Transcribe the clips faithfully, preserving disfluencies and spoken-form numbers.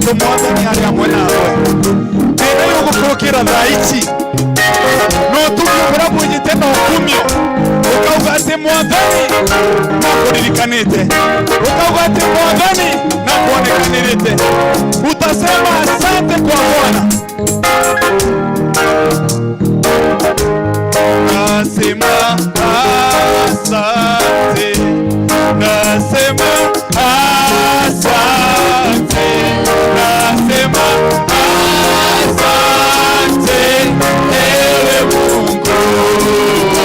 Tontu Mwathani ari amwe nawe. Thina yugukurukira thaa ici, ni utumio buria bwijite na ukumio. Ukauga ati, "Mwathani, nakuririkanite." Ukauga ati, "Mwathani, nakwonekanirite." Utasema asante kwa Bwana. Nasema asante, nasema asante, nasema asante, ewe Mungu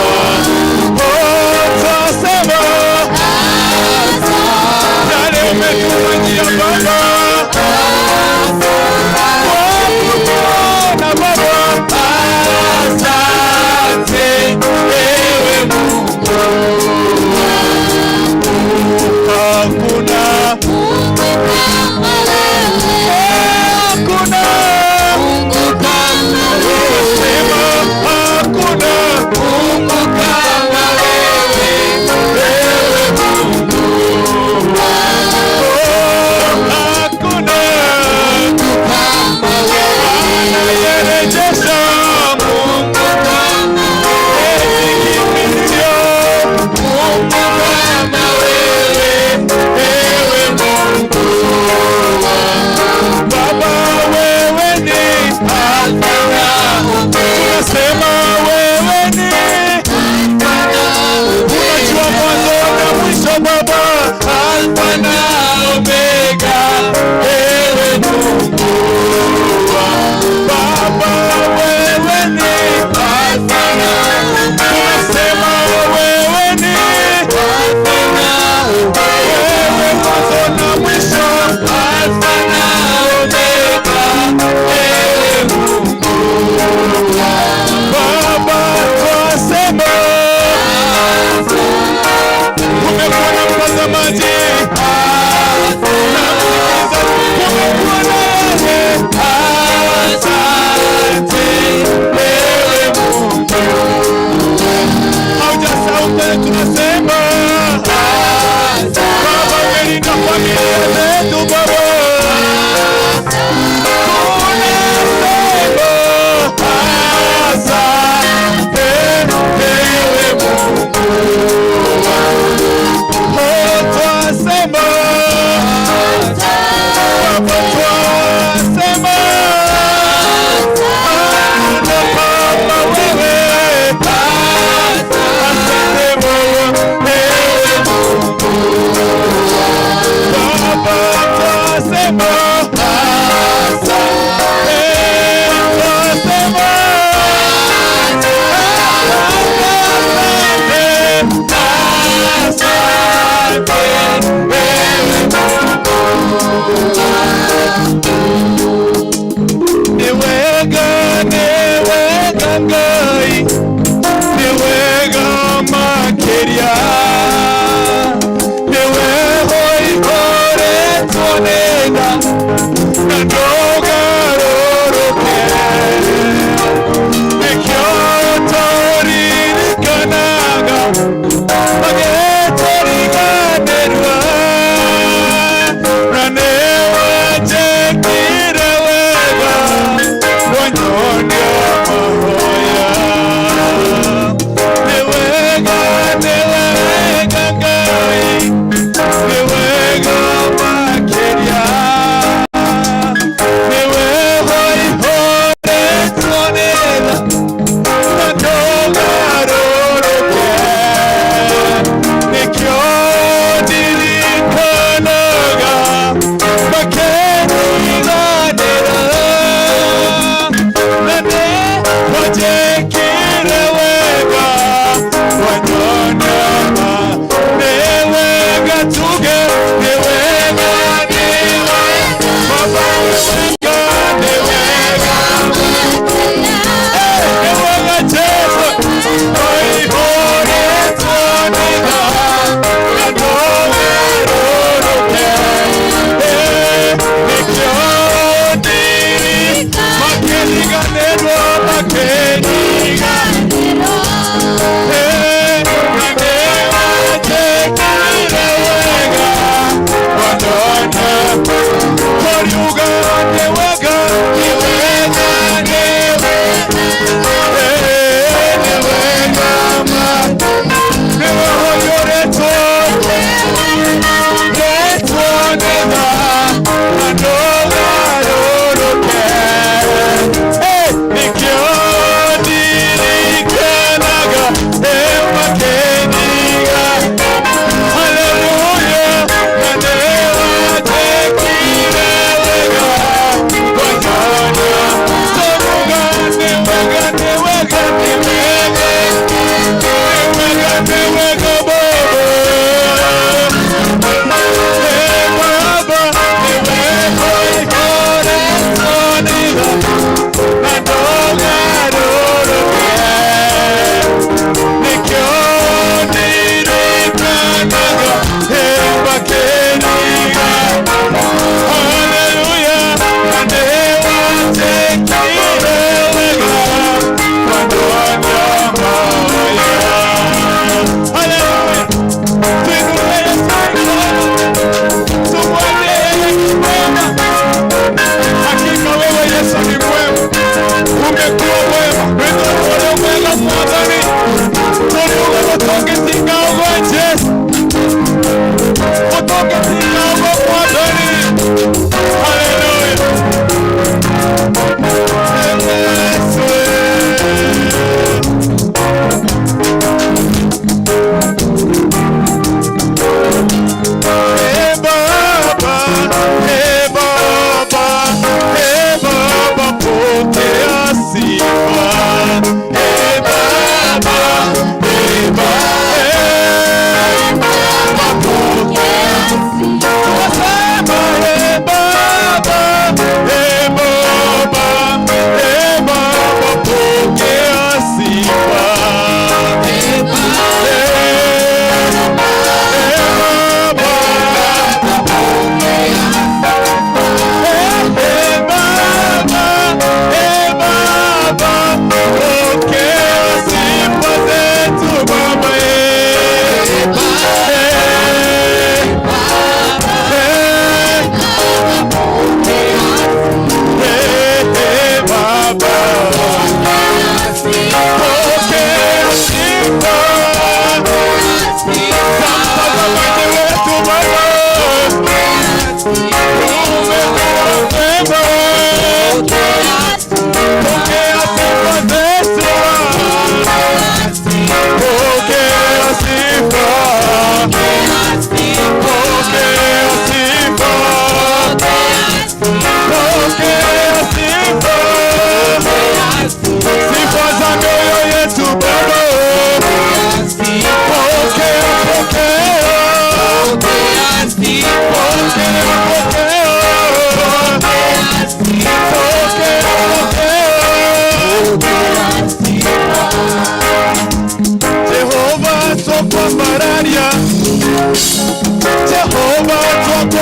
wangu. Oh, nasema asante, yale umetufanyia Baba.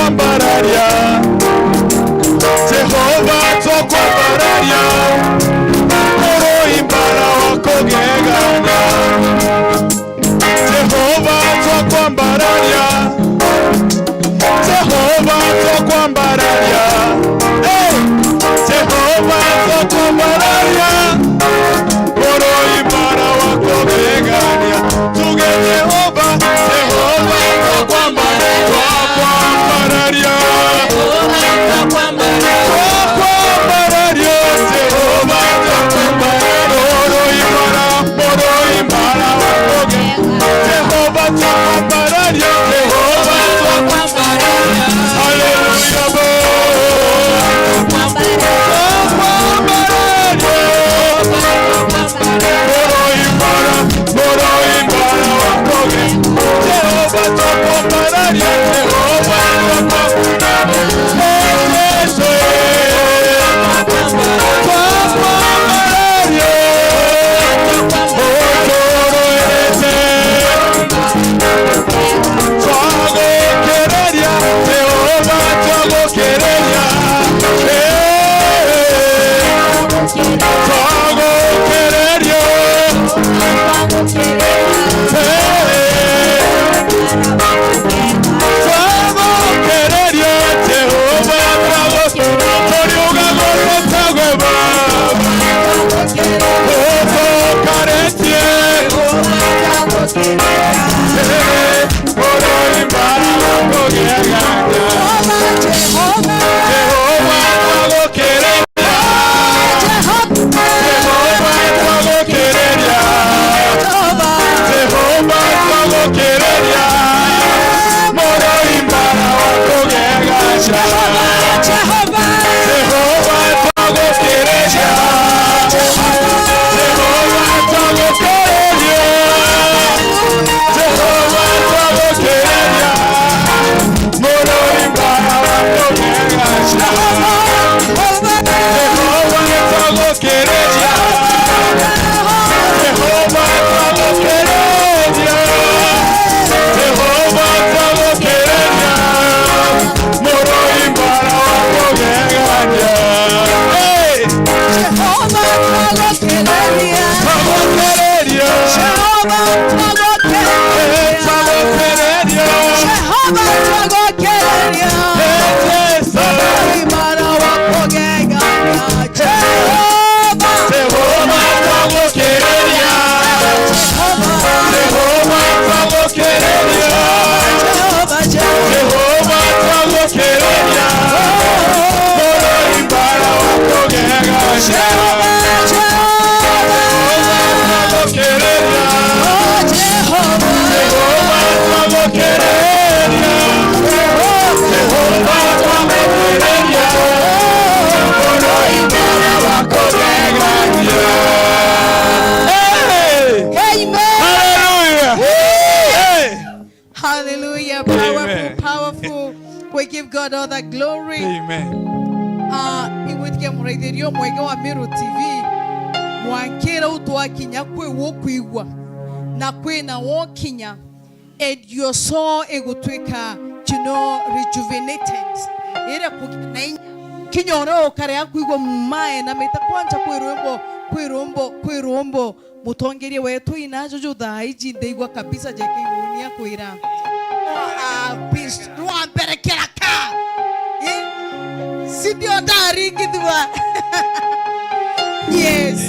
Mbararia, Jehova twakwambararia, Murui mbara wa kugegania. Jehova twakwambararia, Jehova twakwambararia, eh, Jehova twakwambararia, Murui mbara wa kugegania. Tuge Jehova, Jehova twakwambararia, twakwambararia. Twakwambararia, Jehova, twakwambararia. Murui mbara, Murui mbara wa kuge-, Jehova, twakwambararia, Jehova, twakwambararia. Haleluya, bo. Twakwambararia. Murui mbara, Murui mbara wa kuge-, Jehova twakwambararia, Jehova twakwambararia. Yesu, twakwambararia. Utworohereze. Twagukereria, Jehova twagukereria. Eh. Twagukereria. Hey. Twagukereria, Jehova, twagu-, turiuga gututagwe Baba. Utukaretie. Hey. Murui mbara wa kugegania. Jehova, Jehova. Jehova, twagukereria. Jehova, twagukereria. Jehova, twagukereria. Murui mbara wa kugegania. Jehova, Jehova. Jehova, twagukereria. Jehova, twagukereria. Jehova, twagukereria. Murui mbara wa kugegania. Jehova, twagukereria. Jehova, twagukereria. Jehova, twagukereria. Murui mbara wa kugegania. Hey! Jehova, twagukereria. Twagukereria. Jehova, twagukereria. Hey, twagukereria. Jehova, twagukereria. Hey, Jesu. Murui mbara wa kugegania. Jehova. Jehova, twagukereria. Jehova. Jehova, twagukereria. Jehova, Jehova. Jehova, twagukereria. Murui mbara wa kugegania. Jehova, Jehova. Jehova, twagukereria. Oh, Jehova. Jehova, twagukereria. Jehova, twagukereria. Murui mbara wa kugegania. Hey! Amen. Hallelujah. Woo! Hey! Hallelujah. Powerful, amen. Powerful. We give God all the glory. Amen. Ah, igwitikia muraithirio mwega wa Meru T V. Mwankira u twakinya kwi wo kwigua na kwina wo kinya. And your soul igutwika, you know, rejuvenated. Ira kugia na inya. Kinya uria ukarea kwigua maenamite kwanja kwi rwimbo, kwi rwimbo, kwi rwimbo. Mutongeria wetu ina juju thaa iji ndeigua kabisa jeke iunia kwira. Ah, please, rwa mbere kira ka. Eh? Si ndio ndaringithua? Yes.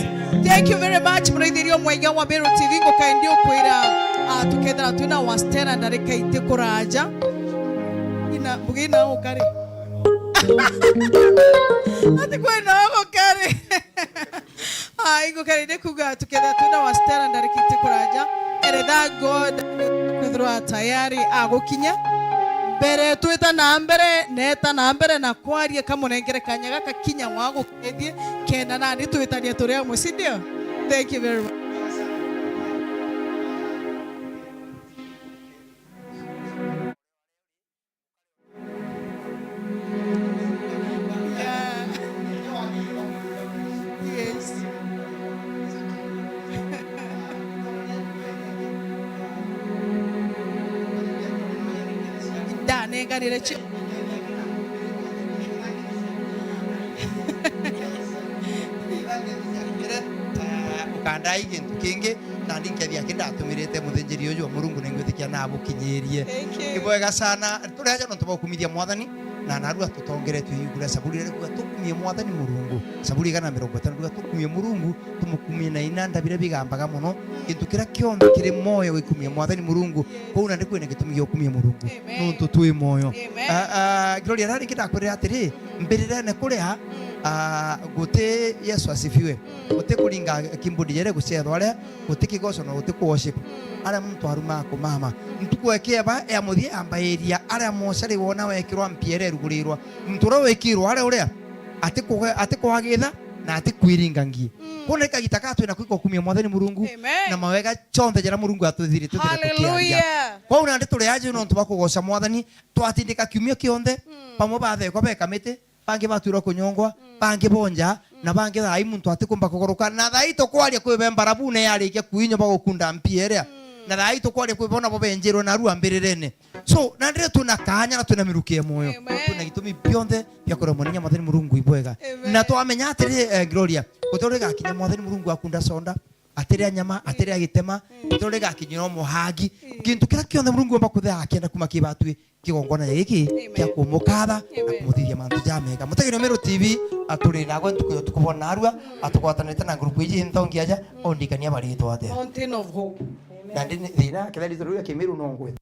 Thank you very much, muraithirio mwega wa Meru T V, ngukae ndi ukwira, ah, tukethira twina Wastera ndarika iti kuraja. Ina, mbugi ina ukari. Ati kwina ukari. Ah, ingukari ni kuga tukethira twina Wastera ndarika iti kuraja. And thank God kwithirwa tayari agukinya. Mbere twita na mbere, neta na mbere na kwaria, kamunengere kanya gaka kinya wa gukethie, kenda nani twitanie turi amwe, si ndio? Thank you very much. Yeah. Ndanenganire cio. Kandai gintu kingi, nandi nkethia aki ndatumirite muthinjiri uju wa Murungu, na ngwitikia nabukinyirie. Thank you. Ibwega sana, turi aja nontu bwa ukumithia Mwathani, na narua tutongeretue iu kuria Saburi riria rikuga, "Tukumie Mwathani Murungu." Saburi igana na mirongo itano riuga, "Tukumie Murungu, tumukumie na inanda biria bigambaga mono. Gintu kiria kionthe kiri moyo gikumie Mwathani Murungu." Kou nandi kwina gitumi gia ukumia Murungu. Amen. Nontu twi moyo. Amen. Ah, ah, Gloria, rari ringi ndakwirira atiri, mbirirene kuria, ah, guti, Yesu asifiwe. Guti kuringa keyboard jere gucethwa aria, guti kigoco na guti ku worship. Aria muntu arumaa kumama. Ntuku ekieba ya muthia yambairia, aria mochari wona wekirwa mpiere erugurirwa. Muntu uria wikirwa aria uria, atiku-, atikwagitha na atikwiringa ngi. Kwou ni kagita kaa twina kwika ukumia Mwathani Murungu. Amen. Na mawega jonthe jaria Murungu atwithirite tukiaria. Hallelujah. Kwou nandi turi aja nontu bwa kugoca Mwathani, twatindika kiumia kionthe, bamwe bathekwa be kamiti, bangi batwirwa kunyongwa, bangi bonja, na bangi thaai muntu atikumba kuguruka. Na thaai tukwaria kwi be mbarabune yarikia kuinywa bagukunda mpia iria. Na thaai tukwaria kwi bo nabo benjirwe narua mbirirene. So, nandi riu twina kaanya na twina miruki ya moyo. Amen. Twina gitumi bionthe bia kuria mwananya Mwathani Murungu ibwega. Amen. Na twamenya atiri, eh, Gloria, guti uria igakinya Mwathani Murungu akunda soda, atiria nyama, atiria gitema, guti uria igakinya no muhangi. Gintu kiria kionthe Murungu omba kuthea akienda kuma kibatwi, kigongona giki kia kumukatha na kumuthithia mantu jamega. Mutegeri wa Meru T V, aturi nagwe ntuku ya utuku bwa narua, atugwatanite na ngurubu iji nthongi aja, ondikania baritwa atia? Mountain of Hope. Amen. Nandi ni thina, kethira ritwa riu ria Kimiru no ngwita.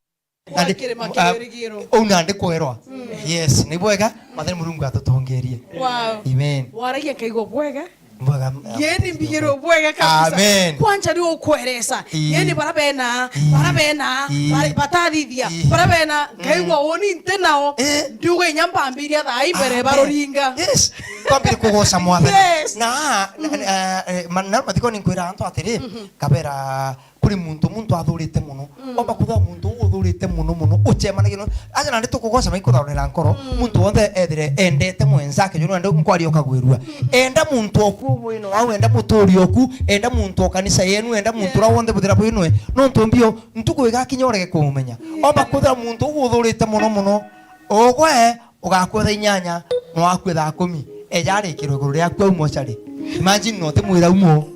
Nandi, ah, kirima kia wirigiro. Uu nandi kwerwa. Yes, ni bwega, Mwathani Murungu atutongerie. Wow. Amen. Waragia nkaigua bwega. Bwega, ah, yeni mbigirwe bwega kabisa. Amen. Kwanja ni ukweresa. Ii. Yeni bara bena, ii, bara bena, ii, bara batathithia, ii, bara bena, nkaigua uni nti nao. Eh. Ndiuga inya mbambiria thaa imbere baruringa. Yes. Twambire kugoca Mwathani. Yes. Na, na, eh, eh, ma-, na mathikoni nkwira antu atiri, kabera kuri muntu, muntu athurite mono. Omba kwithirwa muntu uu uthurite mono mono, ucemanagia no. Aja nandi tukugoca na ikuthaurira nkoro, muntu wonthe ethire endete mwenzake, juu nandi nkwaria ukagwirua. Enda muntu oku wino wau, enda muturi oku, enda muntu o kanisa yenu, enda muntu uria wonthe buthira bwinwe. Nontu mbio, ntuku igakinya urege kumumenya. Omba kwithirwa muntu uu uthurite mono mono, ugwe, ugakua thaa inyanya, na wakua thaa kumi. Eja arikirwe iguru riaku au mochari. Imagine no ti mwira umo.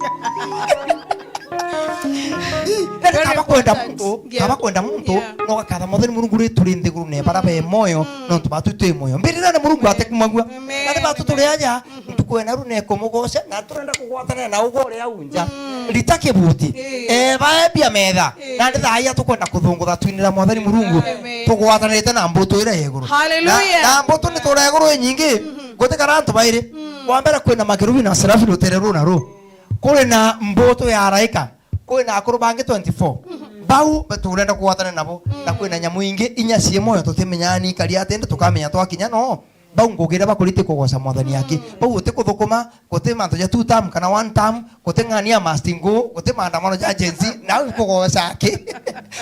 Nani kaba kwenda muntu, kaba kwenda muntu, no gakatha Mwathani Murungu ri turi nthiguru ne bara be moyo, nontu batu twi moyo. Mbirira ni Murungu atikumagua. Nani batu turi aja, ntuku ena ru ne kumugoca, na turenda kugwatanira na ugwe uria unja. Rita kibuti. Eba ebia metha. Nandi thaa ii tukwenda kuthungutha twinira Mwathani Murungu. Amen. Tugwatanirite na mbutu iria ya iguru. Hallelujah. Na, na mbutu ni turia iguru inyingi. Gutikara antu bairi. Wa mbere kwina makerubi na serafi rutere ruu na ruu. Kuri na mbutu ya araika. Kwina akuru bangi twenty-four. Bau turenda kugwatanira nabo. Na kwina nyamu ingi inya cii moyo tutimenyaga ni ikari atia, indi tukamenya twakinya no. Bau ngugire bakuri ti kugoca Mwathani aki. Bau guti kuthukuma, guti mantu ja two term kana one term, guti ng'ania must go, guti maandamano ja Gen Z, nau kugoca aki.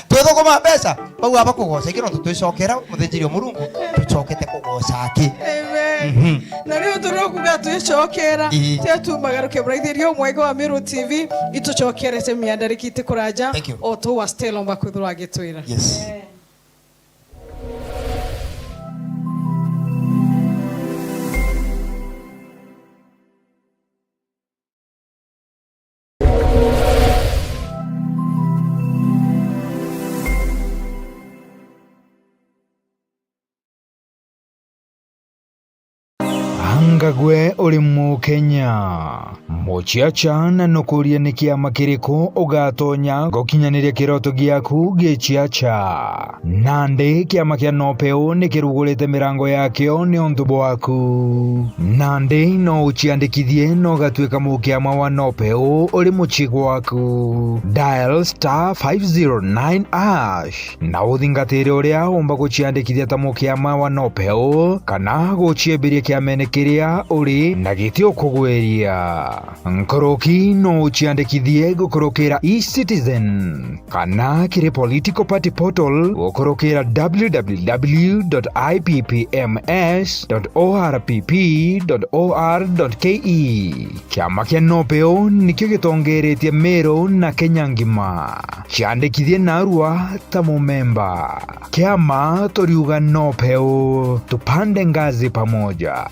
Twithukuma mbeca, bau aba kugoca iki nontu twicokera muthinjiri o Murungu, tucokete kugoca aki. Amen. Mhm. Na riu turi kuga twicokera, ii, tia tu magaruke buraithiria umwega wa Meru T V, itucokerete miandariki ti kuraja, thank you, o tu wa Stella omba kwithirwa agitwira. Yes. Anga gwe uri Mukenya? Muciaca na nukuria ni kiama kiriku ugatonya gukinyaniria kiroto giaku giciaca? Nandi kiama kia Nopeu ni kirugurite mirango yakio niuntu bwaku. Nandi no uciandikithie na ugatuika mukiama wa Nopeu uri mucii gwaku. Dial star five zero nine hash. Na uthingatire uria umba guciandikithia ta mukiama wa Nopeu, kana guciembiria kiamene kiria uri na giti ukugwiria. Nkuruki no uciandikithie gukurukira eCitizen, kana kiri political party portal gukurukira w w w dot i p p m s dot o r p p dot o r dot k e. Kiama kia Nopeu nikio gitongeretie Meru na Kenya ngima. Ciandikithie narua ta mumemba. Kiama turiuga Nopeu, tupande ngazi pamoja.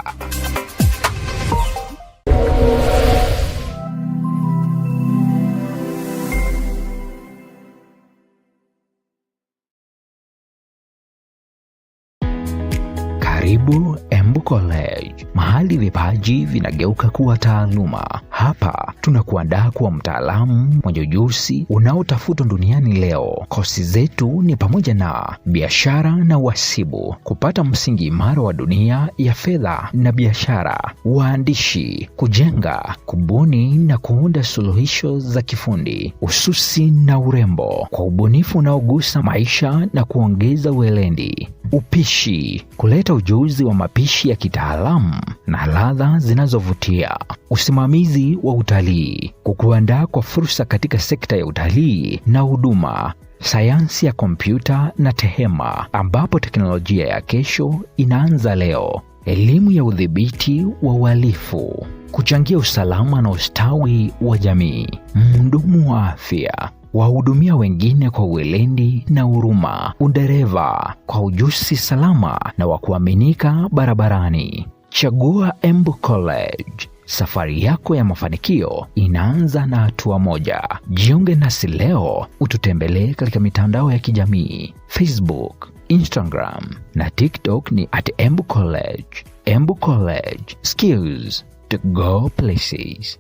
Embu College, mahali vipaji vinageuka kuwa taaluma. Hapa tunakuandaa kuwa mtaalamu mwenye ujuzi unaotafutwa duniani leo. Kosi zetu ni pamoja na biashara na uhasibu, kupata msingi imara wa dunia ya fedha na biashara, uandishi, kujenga, kubuni na kuunda suluhisho za kifundi, ususi na urembo, kwa ubunifu unaogusa maisha na kuongeza weledi, upishi, kuleta ujuzi wa mapishi ya kitaalamu na ladha zinazovutia, usimamizi wa utalii, kukuandaa kwa fursa katika sekta ya utalii na huduma, sayansi ya kompyuta na tehema, ambapo teknolojia ya kesho inaanza leo. Elimu ya udhibiti wa uhalifu, kuchangia usalama na ustawi wa jamii, mhudumu wa afya, wahudumia wengine kwa weledi na huruma, udereva kwa ujuzi salama na wa kuaminika barabarani. Chagua Embu College. Safari yako ya mafanikio inaanza na hatua moja. Jiunge nasi leo, ututembelee katika mitandao ya kijamii, Facebook, Instagram na TikTok ni at Embu College. Embu College, skills to go places.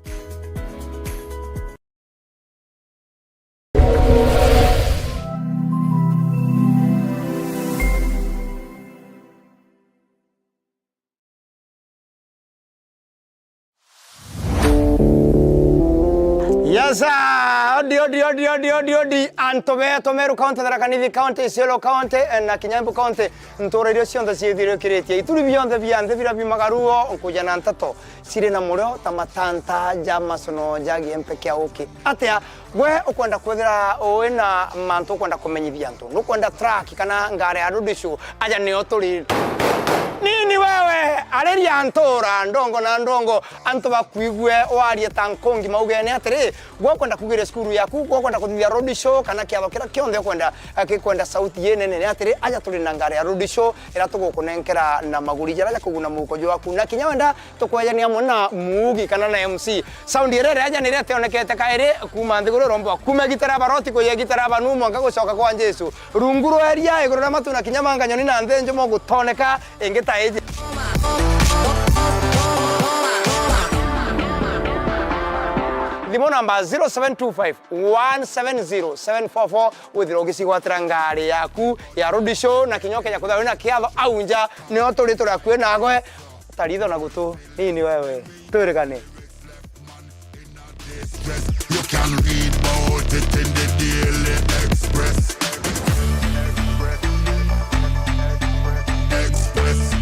Yes, sir. Odi, odi, odi, odi, odi, odi. Antu betu Meru County, Tharaka Nithi County, Isiolo County, eh, na kinya Embu County, ntura iria cionthe ciithiurukiritie. Ituri bionthe bia nthi biria biumaga ruo nkuja na nteto ciri na murio ta matanta ja macono ja giempe kia uki. Atia? Gwe ukwenda kwithira ui na mantu ukwenda kumenyithia antu, nukwenda track kana ngari ya road show, aja nio turi. Nini wewe, ariria ntura ndongo na ndongo, antu bakwigue warie ta nkungi maugene atiri, gwe ukwenda kugiria cukuru yaku, gwe ukwenda kuthithia road show, kana kiatho kiria kionthe ukwenda, eh, gikwenda sauti inene, ni atiri, aja turi na ngari ya road show, iria tugukunenkera na maguri jaria ja kuguna muhuko jwaku, na kinya wenda tukwejania amwe na muugi kana na M C. Sound iria ireja niria tionekete kairi kuuma nthiguru irombwa. Kuuma gitara baroti kuya gitara banu mwanka gucoka kwa Jesu. Rungu rwa eria, iguru ria matu na kinya manga nyoni na nthi njumo gutoneka ingi ta iji. Thimu namba zero seven two five, one seven zero, seven four four, withirwa ugicigwatira ngari yaku ya road show na kinya ukeja kwithirwa wina kiatho au nja, nio turi turi akui nagwe. Taritho na gutu, nini wewe? Twirigane. You can read about it in the Daily Express. Express.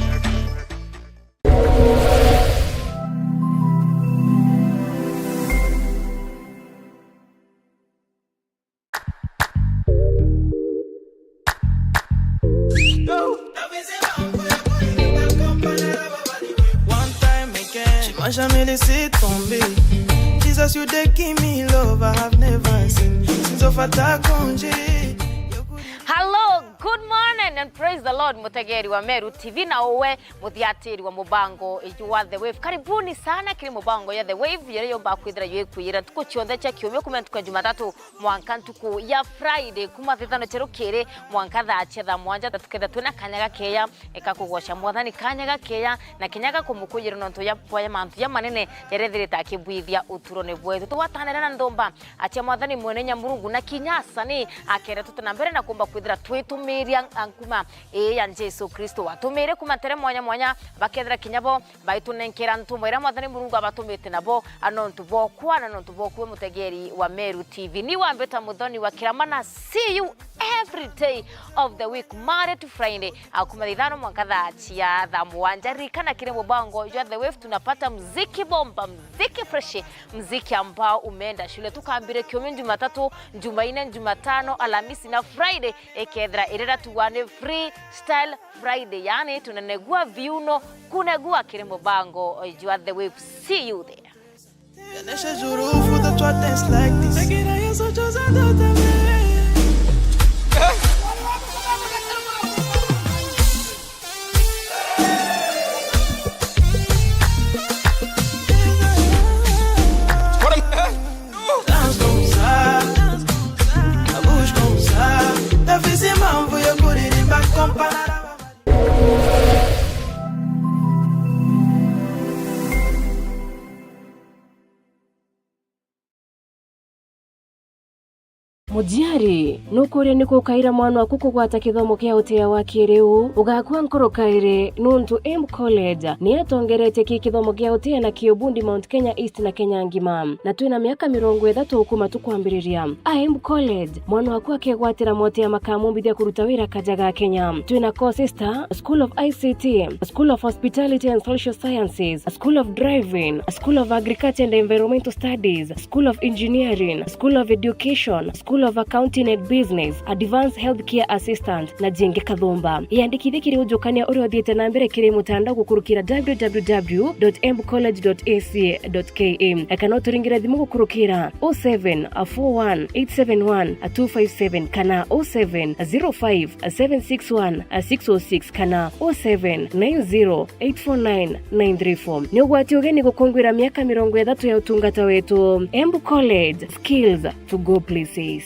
One time again, tu m'as jamais laissé tomber. Jesus, you dey give me love I have never seen. Since I've had that congé. Hello, good morning and praise the Lord, mutegeri wa Meru T V na uwe muthiatiri wa mubango wa The Wave. Karibuni sana kiri mubango ya The Wave, iria yomba kwithira yukwiyira ntuku cionthe cia kiumia kuma ntuku ya Jumatatu mwanka ntuku ya Friday, kuma thithano cia rukiri mwanka thaa cia thaa mwanja, tuketha twina kanya gakeya eka kugoca Mwathani, kanya gakeya na kinya ga kumukuyira nontu ya kwaya mantu jamanene jaria ethirite akibwithia uturone bwetu. Tugwatanire na nthumba acia Mwathani mwene inya Murungu na kinya asani akenda tute na mbere na kumba kwithira twitumiria nkuma ii ya Jesu Kristo. Watumire kuma ntere mwanya mwanya, bakethira kinya bo baitunenkera ntumwa iria Mwathani Murungu abatumite nabo, a nontu bokwa na nontu bokwe mutegeri wa Meru T V. Ni wambita Muthoni wa Kirama na see you every day of the week, Monday to Friday, a kuma thaa ithano mwanka thaa cia thaa mugwanja. Ririkana kiri mubango jwa The Wave tunapata mziki bomba, mziki fresh, mziki ambao umeenda shule. Tukambire kiumia Jumatatu, Jumanne, Jumatano, Alhamisi na Friday ikethira irira tuwa ni freestyle Friday, yani tunanegua viuno, kunegua kiri mubango jwa The Wave. See you there. Muciari, nukuria ni kukaira mwana waku kugwata kithomo kia utea wa kiriu? Ugakua nkoro kairi, nuntu Embu College ni yatongeretie ki kithomo kia utea na ki ubundi Mount Kenya East na Kenya ngima, na twina miaka mirongo ithatu kuma tukwambiriria. A Embu College, mwana waku akegwatira motea makamumbithia kuruta wira kaja ga Kenya. Twina courses ta School of I C T, School of Hospitality and Social Sciences, School of Driving, School of Agriculture and Environmental Studies, School of Engineering, School of Education, School of Accounting and Business, Advanced Healthcare Assistant, na jingi kathumba. Iyandikithie kiri ujukania uria uthiite na mbere kiri mutandao gukurukira w w w dot embu college dot a c dot k a, kana uturingire thimu gukurukira o seven four one eight seven one two five seven kana o seven zero five seven six one six oh six kana o seven nine zero eight four nine nine three four. Ni ugwati ugeni gukungwira miaka mirongo ithatu ya utungata wetu. Embu College, skills to go places.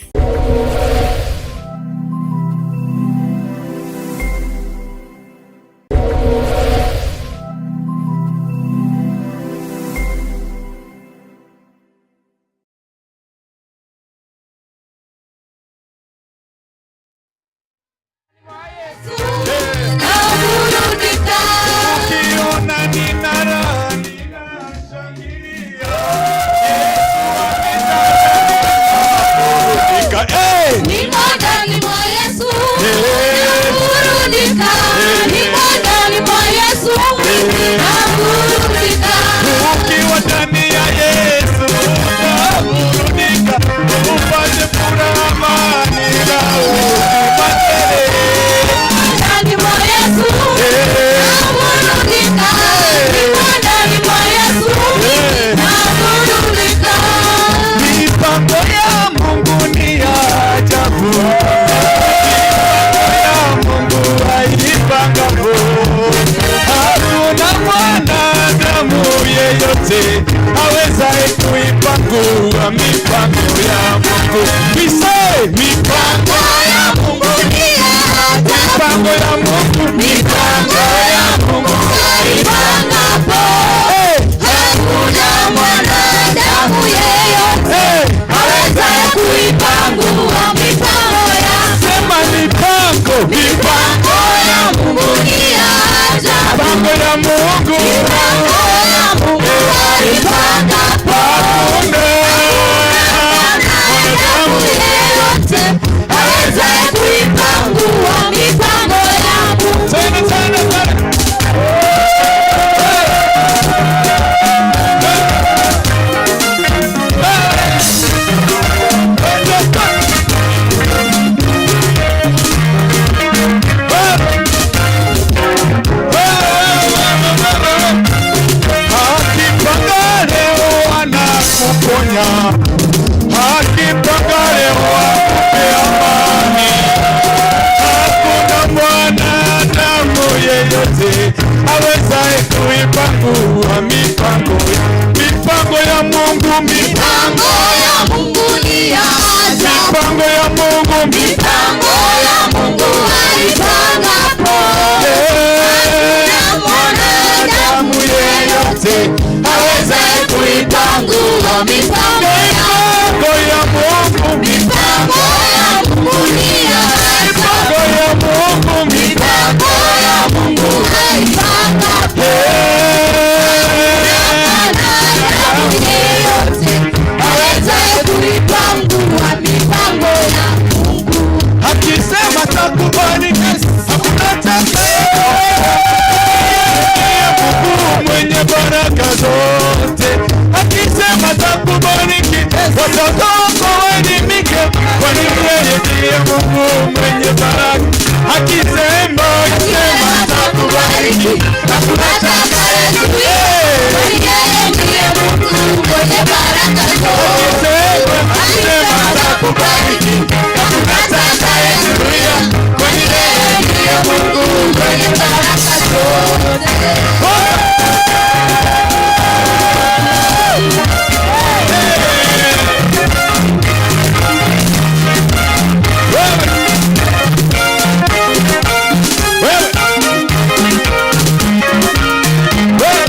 Ni ndani mwa Yesu, naburudika. Ni ndani mwa Yesu, naburudika. Ukiwa ndani ya Yesu, naburudika. Upate furaha, amani na uzima tele. Ni ndani mwa Yesu, naburudika. Ni ndani mwa Yesu, naburudika. Mipango ya Mungu ni ya ajabu. Mipango ya Mungu haipangapo. Hakuna mwanadamu yeyote awezaye kuipangua mipango ya Mungu. We say, mipango ya Mungu ni ya ajabu. Mipango ya Mungu. Mipango ya Mungu haipangapo. Hey. Hakuna mwanadamu yeyote, hey, awezaye kuipangua mipango ya, sema, mipango. Mipango ya Mungu ni ya ajabu. Mipango ya Mungu. Mipango ya Mungu haipangapo. Hakuna mwanadamu yeyote awezaye kuipangua mipango ya Mungu. Tena, tena, tena. Akipanga leo anakuponya. Akipanga leo akupe amani. Hakuna mwanadamu yeyote awezaye kuipangua mipango ya, mipango ya Mungu, mipango ya Mungu ni ya ajabu. Mipango ya Mungu, mipango ya Mungu haipangapo. Eh. Hakuna mwanadamu yeyote awezaye kuipangua mipango ya, mipango ya Mungu. Mipango ya Mungu ni ya ajabu. Mipango ya Mungu, mipango ya Mungu haipangapo. Eh. Hakuna mwanadamu yeyote awezaye kuipangua mipango ya Mungu. Akisema takubariki, hakuna atakaye. Mungu mwenye baraka zote. Akisema takubariki, watoto wako waelimike, kwani yeye ndiye Mungu mwenye baraka. Akisema, akisema takubariki, hakuna atakaye. Yeye ndiye Mungu mwenye baraka zote. Akisema, akisema takubariki, hakuna atakayezuia, kwani yeye ndiye Mungu mwenye baraka zote. Wewe. Wewe. Wewe.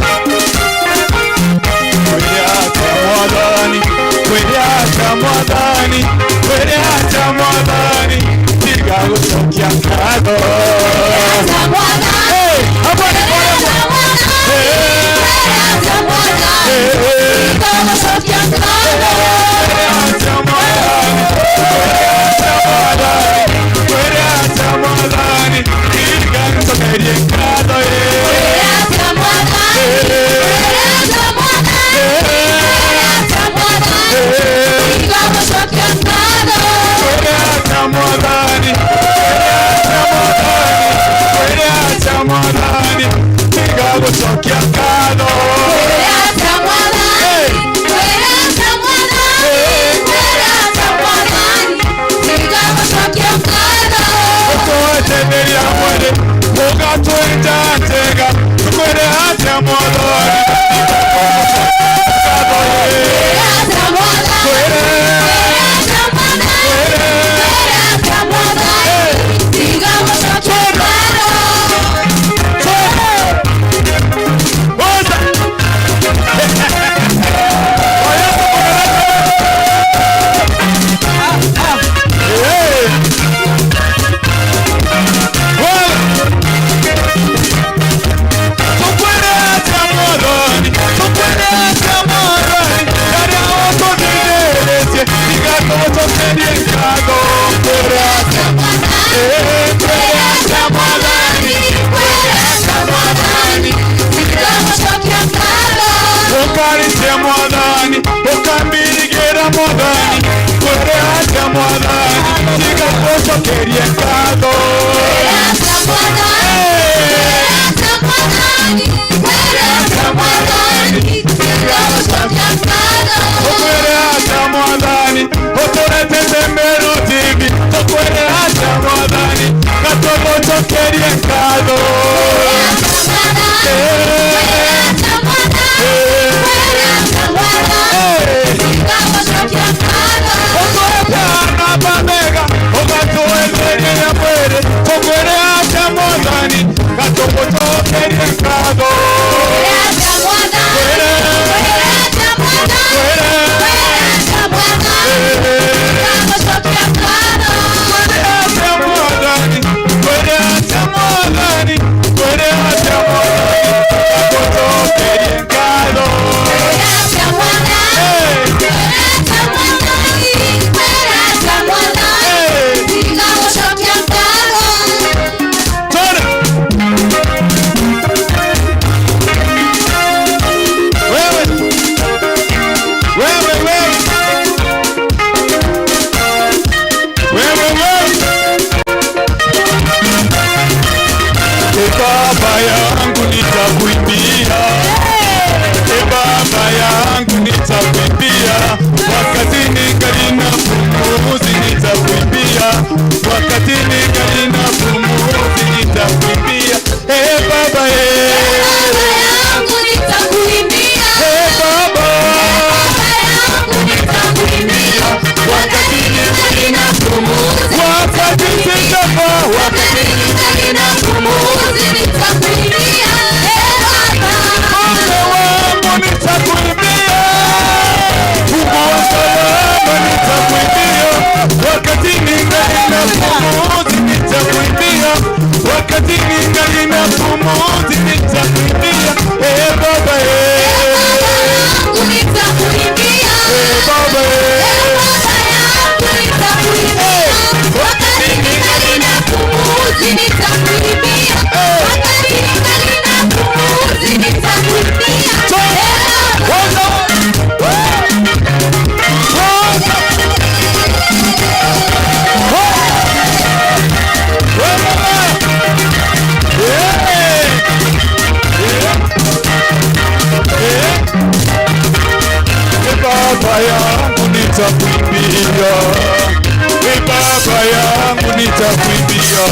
Tukwire atia Mwathani? Tukwire atia Mwathani? Riria ututhithitie, tiga tugucokerie nkatho. Tukwire atia Mwathani? Ee, tukwire atia Mwathani? Tukwire atia Mwathani? Tiga tugucokerie nkatho. Ukaricia Mwathani, ukambirigira Mwathani, tukwire atia Mwathani? Tiga tugucokerie nkatho. Tukwire atia Mwathani? Ee. Tukwire atia Mwathani? Tukwire atia Mwathani? Tiga tugucokerie nkatho. Tukwire atia Mwathani? Uturetete Meru T V, tukwire atia Mwathani? Ka tugucokerie nkatho. Ee. Ee. Utuhete aana bamega, ugatwetheria mwiri, tukwire atia Mwathani? Ka tugucokerie nkatho. Kwire. Kwire. Kwire atia Mwathani? Kwire atia Mwathani? Kwire atia Mwathani? Ka tugucokerie nkatho. Ee. Ee. Twende. Wewe. Wewe, wewe. Wewe, wewe. E Baba yangu nitakuimbia. E Baba yangu nitakuimbia. Wakati ningali na pumuzi nitakuimbia. Wakati ningali na pumuzi nitakuimbia. Eh, Baba, eh. Baba yangu nitakuimbia. Eh, Baba. Baba yangu nitakuimbia. Wakati ningali na pumuzi. Wakati sitafa. Wakati ningali na pumuzi nitakuimbia. Eh, Baba. Mungu wangu nitakuimbia. Mungu wa salama nitakuimbia. Wakati ningali na pumuzi nitakuimbia. Wakati ningali na pumuzi nitakuimbia. Eh, Baba, eh. Eh, Baba yangu nitakuimbia. Eh, Baba, eh. Eh, Baba yangu nitakuimbia. Eh. Wakati ningali na pumuzi nitakuimbia. Eh. Wakati ningali na pumuzi nitakuimbia. Eh, Baba. Baba yangu nitakuimbia, e Baba yangu nitakuimbia,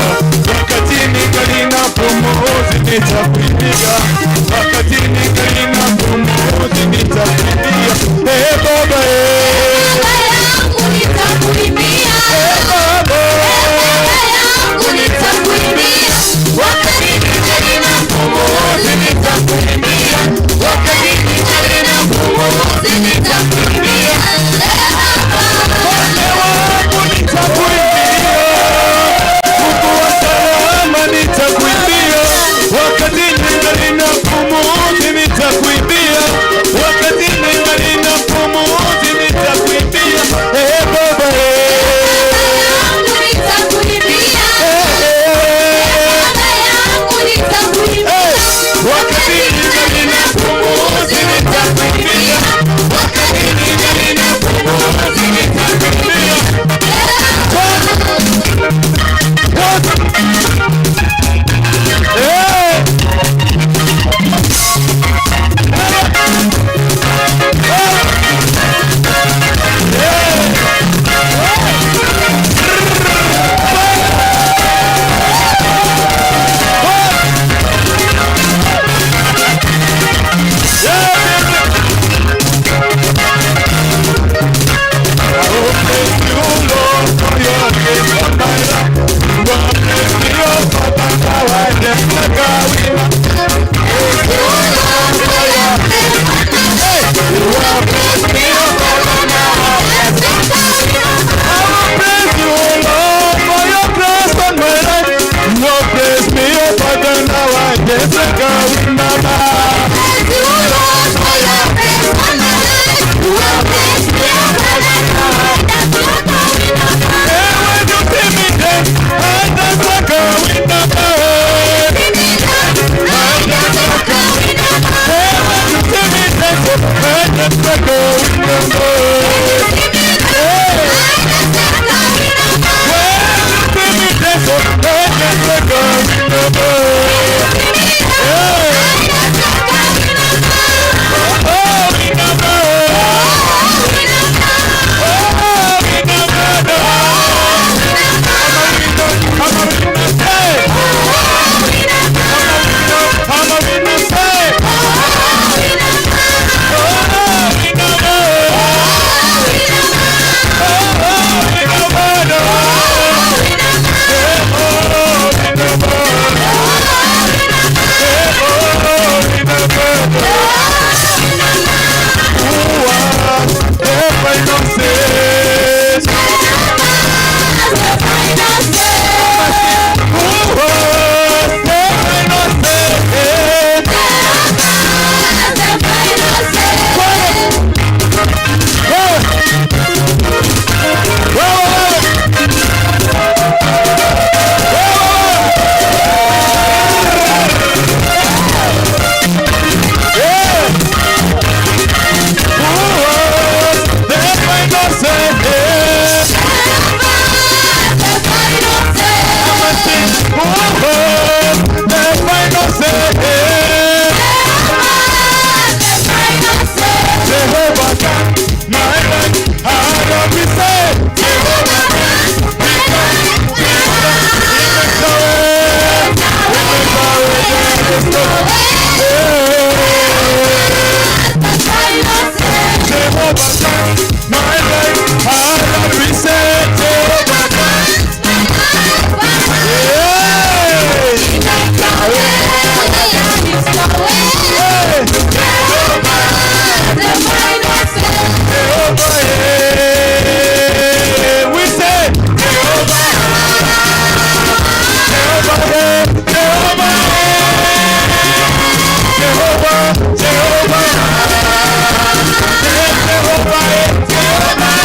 wakati ningali na pumuzi nitakuimbia, wakati ningali na pumuzi nitakuimbia, e Baba, e. Baba yangu nitakuimbia. E Baba. E Baba yangu nitakuimbia. Wakati ningali na pumuzi nitakuimbia. Wakati ningali na pumuzi nitakuimbia. E Baba. Ole wangu nitakuimbia. Mungu wa salama nitakuimbia. Wakati ningali na pumuzi nitakuimbia. Wakati ningali na pumuzi My life, I represent Jehovah. Hey! Hey! Jehovah, hey! We say, Jehovah, Jehovah, hey! Jehovah, Jehovah, Jehovah, Jehovah, Jehovah, Jehovah, Jehovah.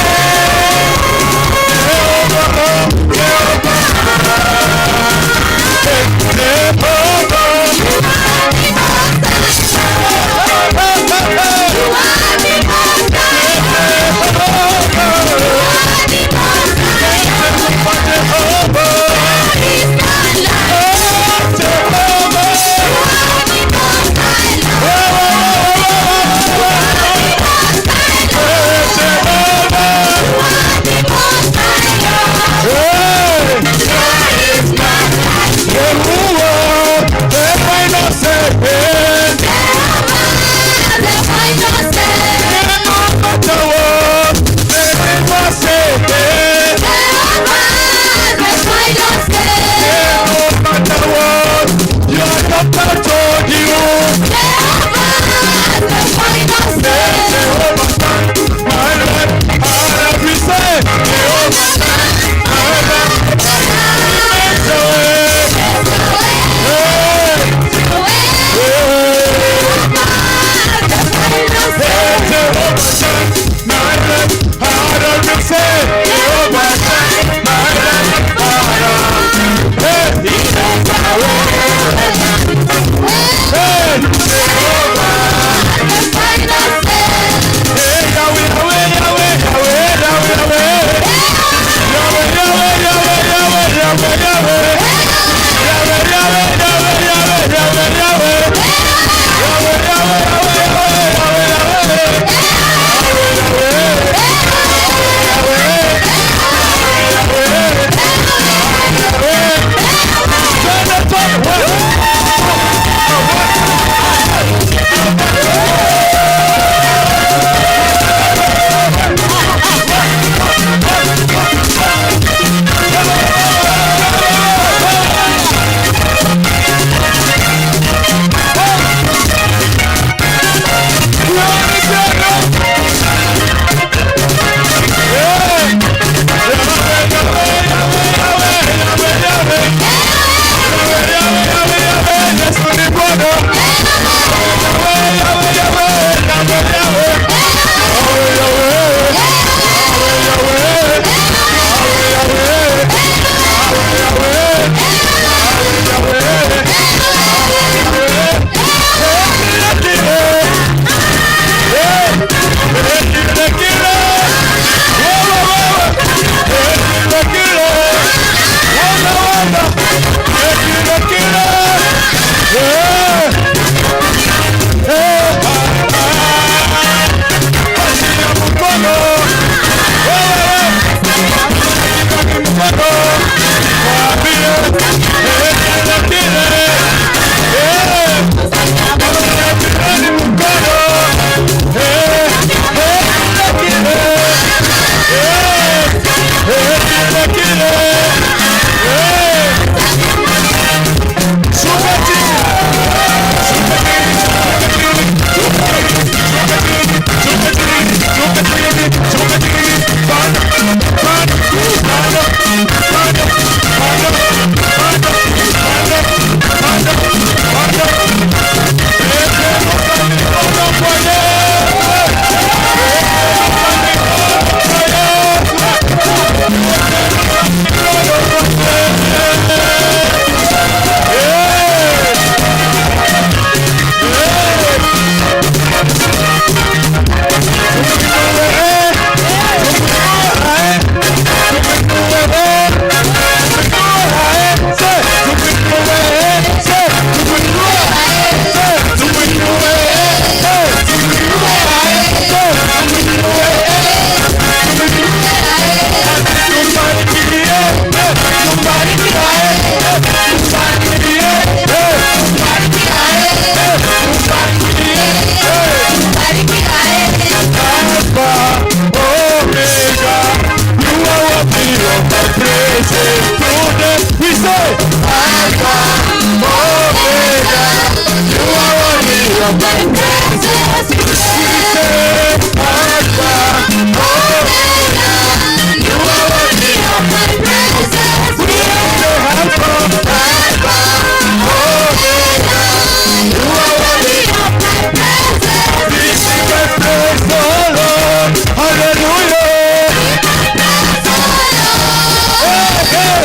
Today we say, Alpha, Omega, you are worthy of my praises. We say, Alpha, Omega, you are worthy of my praises. We say, Alpha, Alpha, Omega, you are worthy of my praises. We sing and praise the Lord. Hallelujah. Hey, hey.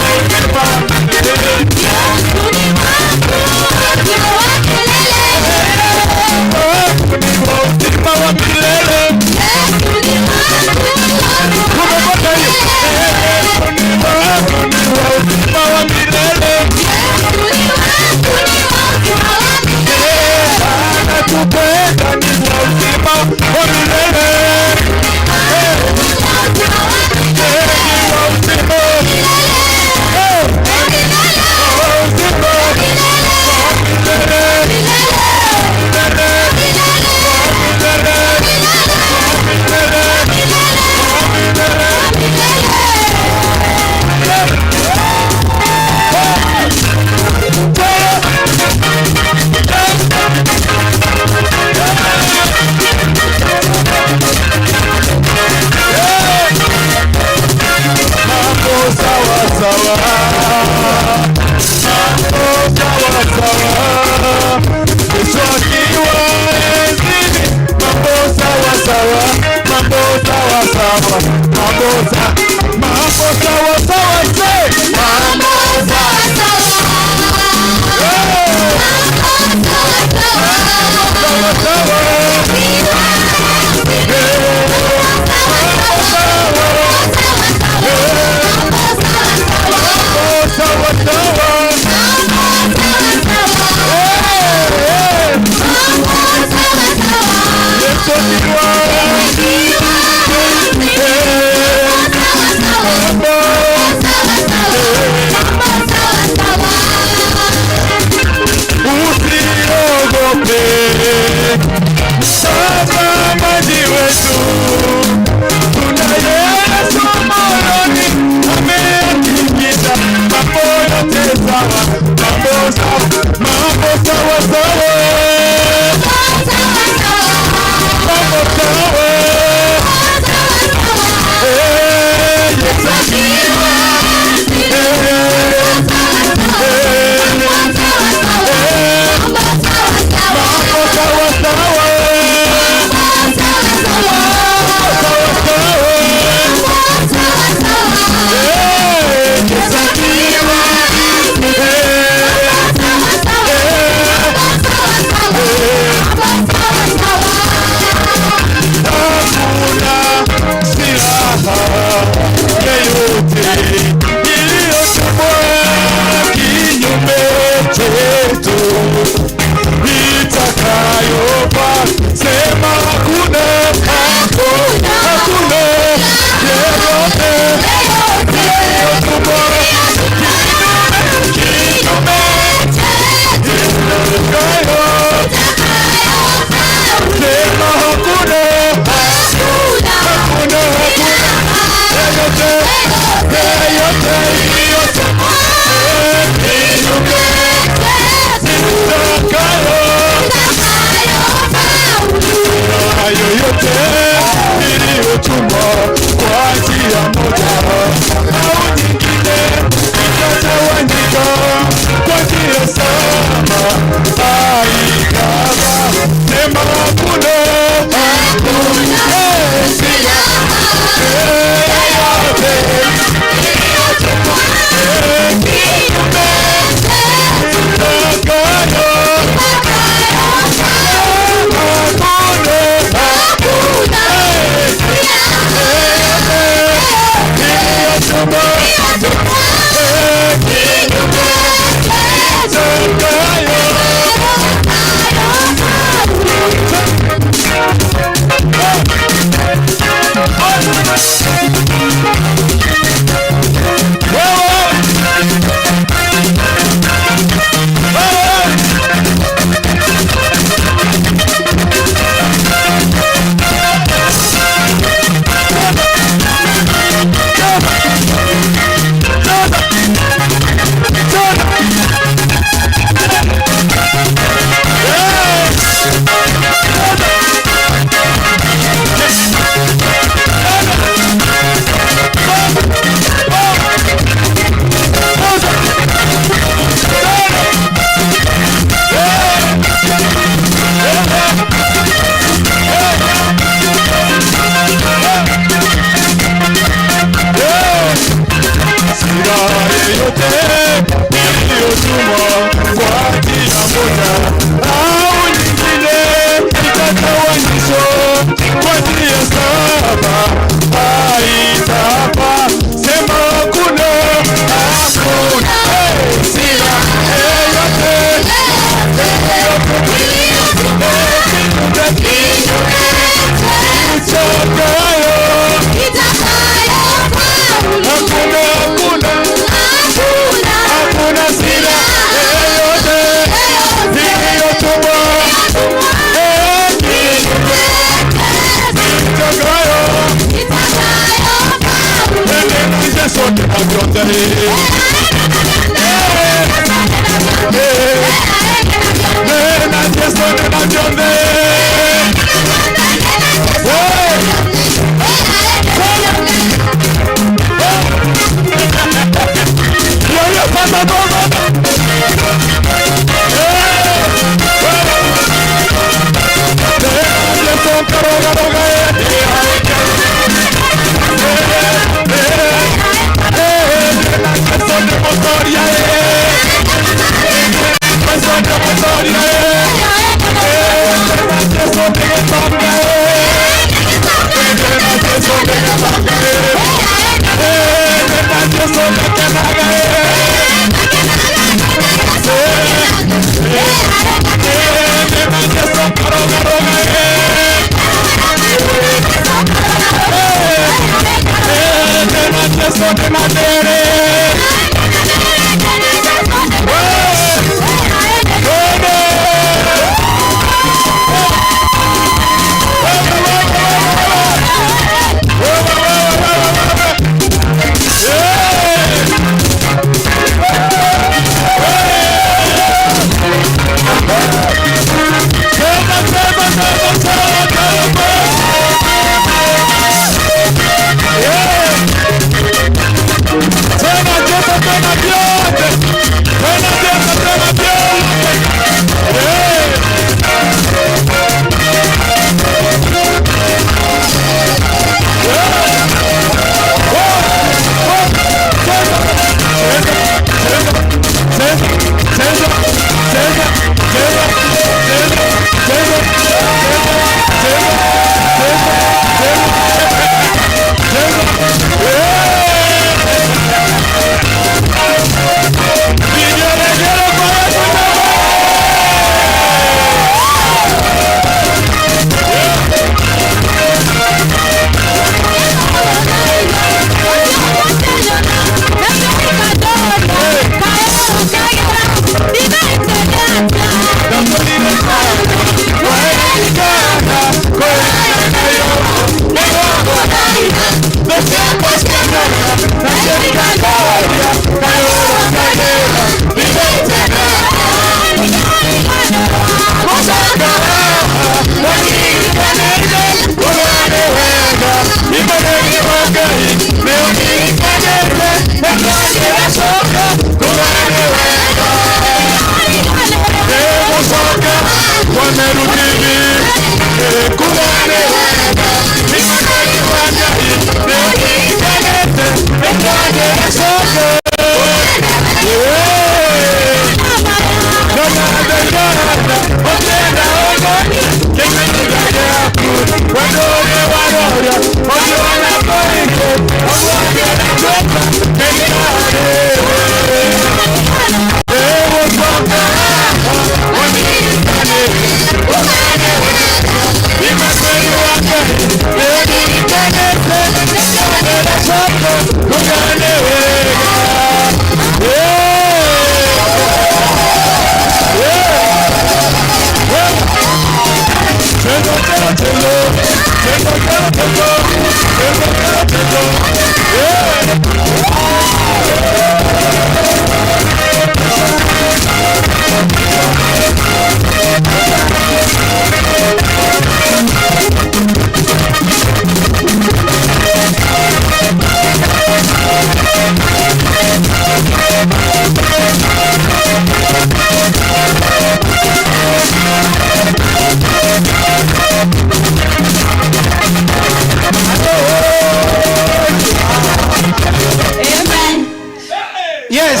Yes.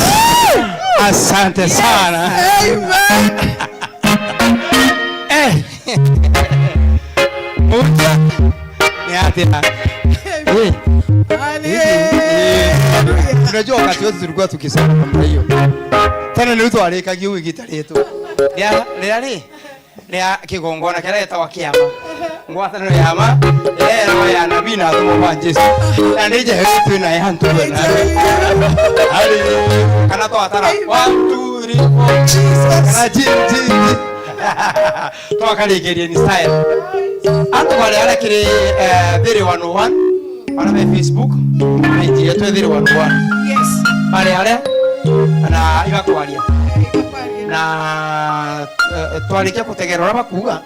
Asante sana. Amen. Eh. Mucha. Ni atia? Eh. Hallelujah. Unajua wakati wote tulikuwa tukisema namna hiyo. Tena ni mtu alikagia wiki tatu. Ya, ya, ria kigongona kiria gitagwa kiama. Ngwataniro ya ma, iria yeeragwa ya anabii na athumo ba Jesu. Na ni njeheretwe na ya antu bana. Hallelujah. Kana twatara. One, two, three, four. Jesus. Kana ji, ji, ji. Twakarikiria ni style. Antu bari aria kiri, eh, Thiri one oh one, aria me Facebook, page yetu Thiri one oh one. Yes. Bari aria, na ibakwaria. Na, eh, twarikia kutegera uria bakuuga,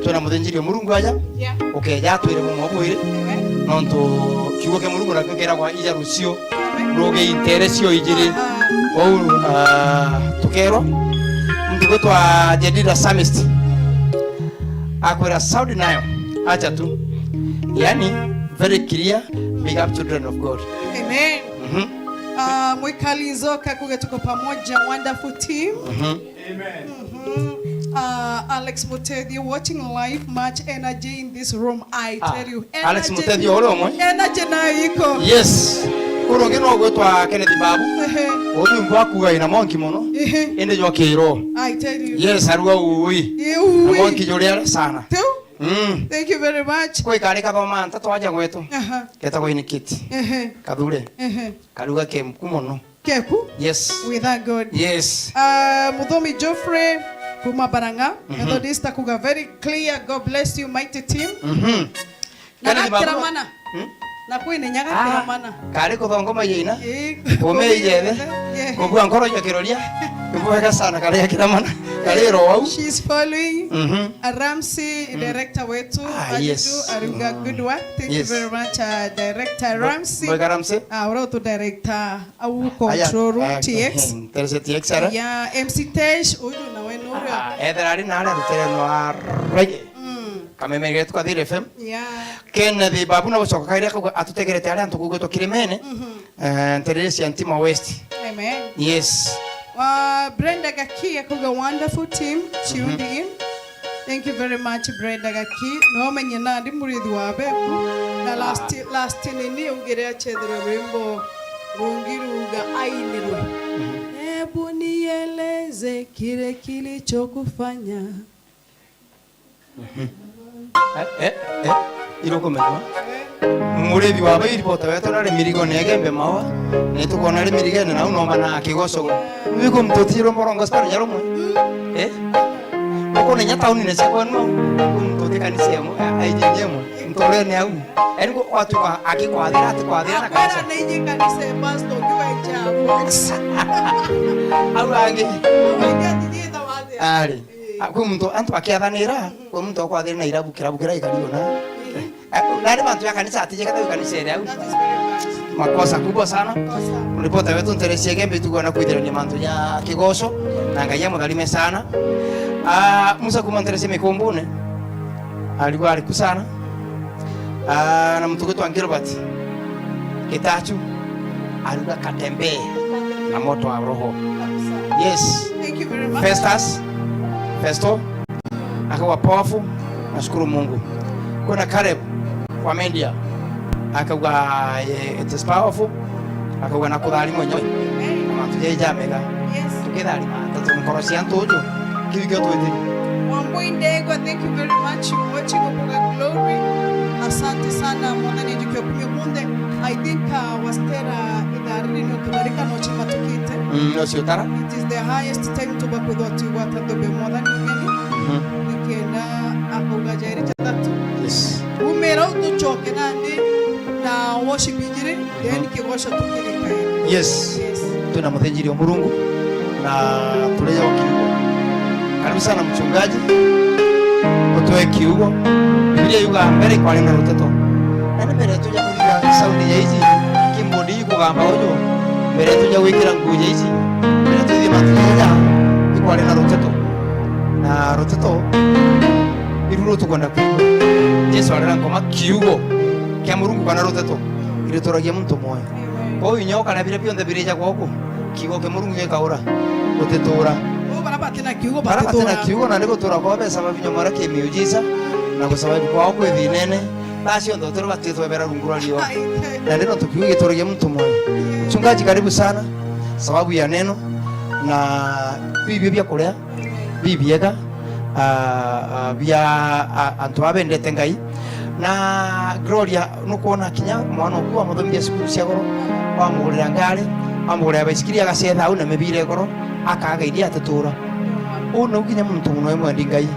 twina muthinjiri o Murungu aja, Yeah. ukeja atwire bumwe bwiri, Amen. nontu kiugo kia Murungu nakio kiragwa ija rucio, Amen. rugi intere cio ijiri. Aha. Kwou, ah, tukerwa, muntu gwitwa Jedida Psalmist, akwira sound nayo, acha tu. Yani, very clear, big up children of God. Amen. Mhm. Ah, Mwikali Nzoka kuge tuko pamoja, wonderful team. Mhm. Amen. Mhm. Ah, Alex Mutethio, watching live, much energy in this room, I Ah, tell you. Alex Energy. Mutethio, ule omwe? Energy nayo iko. Yes. Kurungi no gwitwa Kenneth Babu. Ehe. Uyu mbu akuga ina monki mono. Ehe. Indi jwa kiro. I tell you. Yes, arua ui. Ye Na ui. monki juri are sana. Tu? Mm. Thank you very much. Kwi kari kathoma nta twaja gwetu. Aha. Getagwa Inikiti. Ehe. Kathure. Ehe. Karuga ke mku mono. Keku? Yes. We thank God. Yes. Ah, Muthomi Geoffrey kuma Barang'a. Mhm. Methodist akuga very clear. God bless you, mighty team. Mhm. Na Kenneth Babu. Gakiramana. Hmm? Na kwini nyaga Ah, kiramana. Kari kuthongoma yeina. Eh, Kume ijere. Yeah. Kugua nkoro ya kiroria. Ibwega sana kari kiramana. Kari ro wau. She's following. Mhm. Ramsey, Mm. director wetu. Ah, Alidu, yes. Aruga Mm. good work. Thank Yes. you very much, uh, director Mwe-, Ramsey. Mwega Ramsey. Ah, ura tu director au Aya, control room ah, T X. hmm, Teresa T X ara. Ya M C Tesh, uyu na we nura. Ah, ethera ari na aria rutere no arege. Mm. Kameme getu ka Thiri F M. Yeah. Kenneth Babu na gucoka kairi akauga atutegerete aria antu kugwetwa Kirimene. Mhm. Eh, nterere cia Ntima West. Amen. Yes. Wa Brenda Gaki akauga wonderful team tuned Mhm. in. Thank you very much, Brenda Gaki. No menye nandi murithi wa beku. Na last, Ah. last nini ugire achethera rwimbo rungi ruga ainirwe. Mhm. Hebu nieleze kile kilichokufanya. Mhm. Eh, eh, eh, irukumenwa. Murithi wa bai ripota wetu nari mirigo negembe mawa. Ni tukona ri mirigene nau nomba na kigoco. Biku mtuti rumbo rwa gospel ya rumwe. Eh? Uko nenya tauni ne cia kwenu. Mtuti kanisa yemo, aiji yemo. Mtore ne au. Eni ko watu kwa akikwathira ati kwathira na kanisa. Akwera na iji kanisa ya pastor kiwa cha box. Au angi. Wangia tijita wathi. Ari. Ah, kwi muntu, antu bakiathanira, kwi muntu ukwathira na irabu, kirabu kira ikari ona. Eh, nari bantu ya kanisa atije kata kanisa ere au. That is very bad. Makosa kubwa sana. Makosa. Ripota wetu nteresie gembe tugwa na kwithirania mantu ya kigoco, na Ngai amutharime sana. Ah, Musa kuma nteresie mikumbune. Alikuwa aliku sana. Ah, na mtu gwitwa Gilbert Gitachu, aruga katembee na moto wa roho. Yes. Thank you very much. Festus, Festo, akawa powerful, nashukuru Mungu. Kuna Caleb wa Media, akawa, eh, it is powerful. Akauga na kutharima nyo. Amen. Na mantu jaijamega. Yes. Tukitharima, tatu nkoro cia antu uju. Kiu kio twithiri. Wambui Ndegwa, thank you very much. Watching Ubuga Glory. Asante sana, Mwathani ajukia kumia munthe. I think, uh, wastera ithariri ni utugarika no chima tukite. Mm, no ciutara. It is the highest time tuba kwithwa twigwata nthumbe Mwathani ugeni. Mhm. Nikenda akauga jairi jathatu. Yes. Umira utuchoke nandi na worship ijiri. Then kigoco tukirikae. Yes. Yes. Twina muthinjiri o Murungu na tureja o kiugo. Karibu sana mchungaji. Utoe kiugo. Biblia yuga mbere kwari na ruteto. Na ni mbere tuja kuthiga saundi ya iji, keyboard iji kugamba uju. Mbere tuja gwikira nguo ya iji. Mbere tuthie mantu jaja, ikwari na ruteto. Na ruteto, iru rutukwenda kuigua. Jesu arera nkoma kiugo kia Murungu kana ruteto. Irituragia muntu mwoyo. Amen. Kwou inya ukara biria bionthe birija gwaku, kiugo kia Murungu gikaura, utitura. Kwou bara batina kiugo, bara batina batitura. Kiugo, na ni gutura kwao besababu nyamara ki miujiza, na gusababu kwao kwi thinene, thaa cionthe utiri batitwebera rungu rwa riua. Ai, ai. Na ni nontu kiugo gituragia muntu mwoyo. Yes. Mchungaji, karibu sana, sababu ya neno, na bibio bia kuria. Bibiega, ah, ah, bia, ah, antu abendete Ngai. Na Gloria, nukwona kinya mwana oku wamuthomithia cukuru cia goro, wamugurira ngari, wamugurira baisikiri, agacetha au na mibira igoro, akaga iria atitura. Uu nau kinya muntu muno emwendi Ngai.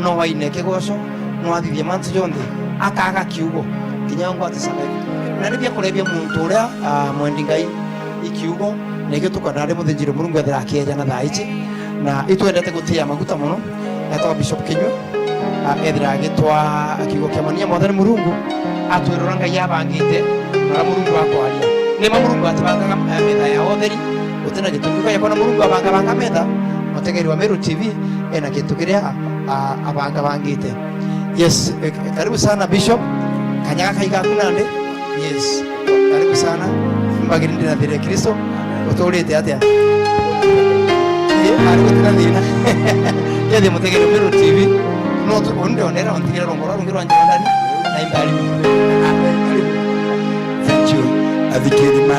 No waine kigoco, no athithie mantu jonthe, akaga kiugo, kinya ngwati sababu. Na ni bia kurebia muntu uria, ah, mwendi Ngai, i kiugo, na ikio tukwenda ari muthinjiri Murungu ethira akieja na thaa ici. Na itwendete gutia maguta mono, etagwa Bishop Kinyua, a, ethira agitwa kiugo kia mania Mwathani Murungu, atwirura Ngai abangite, na uria Murungu akwaria. Ni ma Murungu atibangaga, eh, metha ya utheri, gutina gitumi. Ukaja kwona Murungu abangabanga metha, mutegeri wa Meru T V ena gintu kiria, a, abangabangite. Yes, eh, karibu sana Bishop. Kanyaga kaiga aku nandi. Yes. Karibu sana. Mbagiri ndirathire Kristo. Uturite atia? Ii, ari gutina thina. Kethi mutegere Meru T V. No tu, undi onera, ontigire rongoro rungi rwa njira ndani. Na imbari. Thank you. Athikiri ma,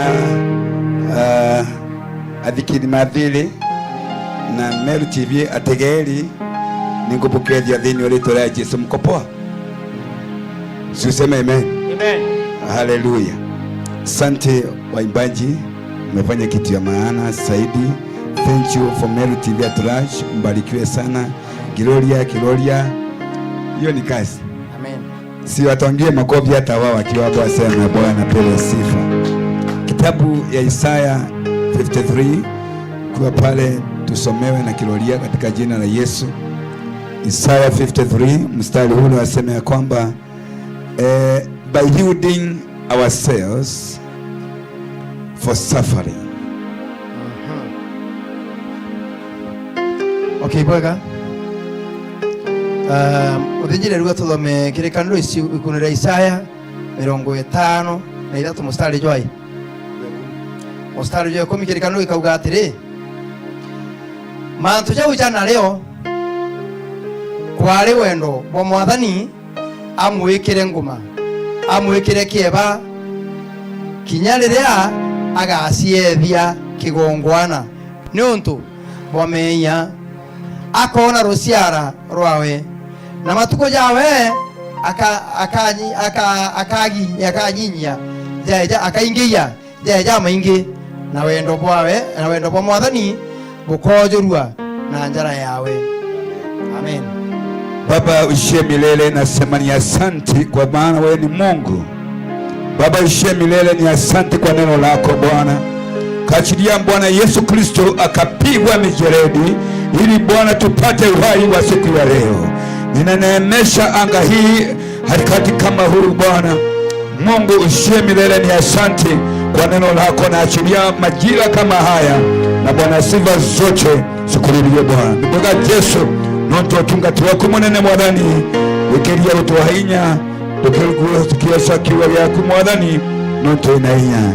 ah, athikiri ma Thiri na Meru T V ategeri, ni ngubukethia thiini wa ritwa ria Jesu. Mko poa? Si useme amen. Amen. Hallelujah. Asante waimbaji, mmefanya kitu ya maana zaidi. Thank you for Meru T V at large. Mbarikiwe sana. Gloria, gloria. Hiyo ni kazi. Amen. Si watongie makofi hata wao wakiwa hapo, waseme, "Bwana pewe sifa." Kitabu ya Isaya fifty-three, ukiwa pale tusomewe na kiroria katika jina la Yesu. Isaya fifty-three, mstari huu unasema ya kwamba, eh, by yielding ourselves for suffering. Okay, bwega. Um, uthinjire rua tuthome kirikaniro ici ikundi ria Isaya mirongo itano na ithatu mustari jwai. Mustari jwa ikumi kirikaniro gikauga atiri, mantu jau jana rio kwari wendo bwa Mwathani, amwikire nguma, amwikire kieba, kinya riria agaciethia kigongwana niuntu bwa meeyia, akoona ruciara rwawe, na matuku jawe aka-, akanyi-, aka-, akagi-, akanyinyia, jaeja akaingiia. Jee jamaingi, na wendo bwawe, na wendo bwa Mwathani bukoojurua na njara yawe. Amen. Baba uishie milele, nasema ni asanti kwa maana wewe ni Mungu. Baba uishie milele, ni asanti kwa neno lako Bwana. Kaachilia Bwana Yesu Kristo akapigwa mijeledi ili Bwana tupate uhai wa siku ya leo. Ninaneemesha anga hii katikati kama huu Bwana. Mungu uishie milele, ni asanti kwa neno lako, na achilia majira kama haya, na Bwana, sifa zote zikurudilie Bwana. Ni bwega Jesu, nontu utungati waku munene Mwathani, wikiria utuha inya, tukigua, tukiosa kiugo giaku Mwathani, nontu wina inya.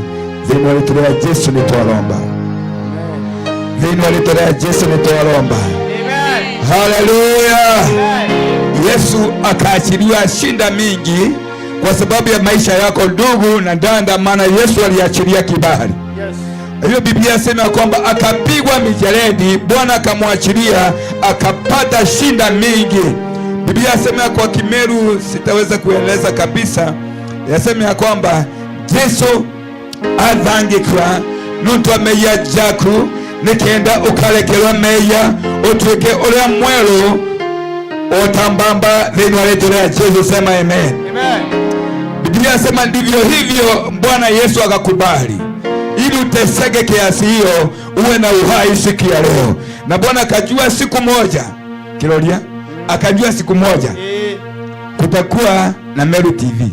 Thiini wa ritwa ria Jesu ni twaromba. Thiini wa ritwa ria Jesu ni twaromba. Amen. Haleluya. Amen. Yesu akaachilia shinda mingi kwa sababu ya maisha yako ndugu na dada, maana Yesu aliachilia kibali. Yes. Hiyo Biblia inasema kwamba akapigwa mijeledi, Bwana akamwachilia, akapata shinda mingi. Biblia inasema kwa Kimeru, sitaweza kueleza kabisa, yasema ya kwamba Jesu athangikwa nontu wa meeyia jaku, nikenda ukarekerwa meeyia, utuike uria mweru o ta mbamba, thiini wa ritwa ria Jesu. Sema amen. Amen. Biblia inasema ndivyo hivyo Bwana Yesu akakubali ili uteseke kiasi hiyo, uwe na uhai siku ya leo. Na Bwana akajua siku moja, kiroria, akajua siku moja, eh, kutakuwa na Meru T V.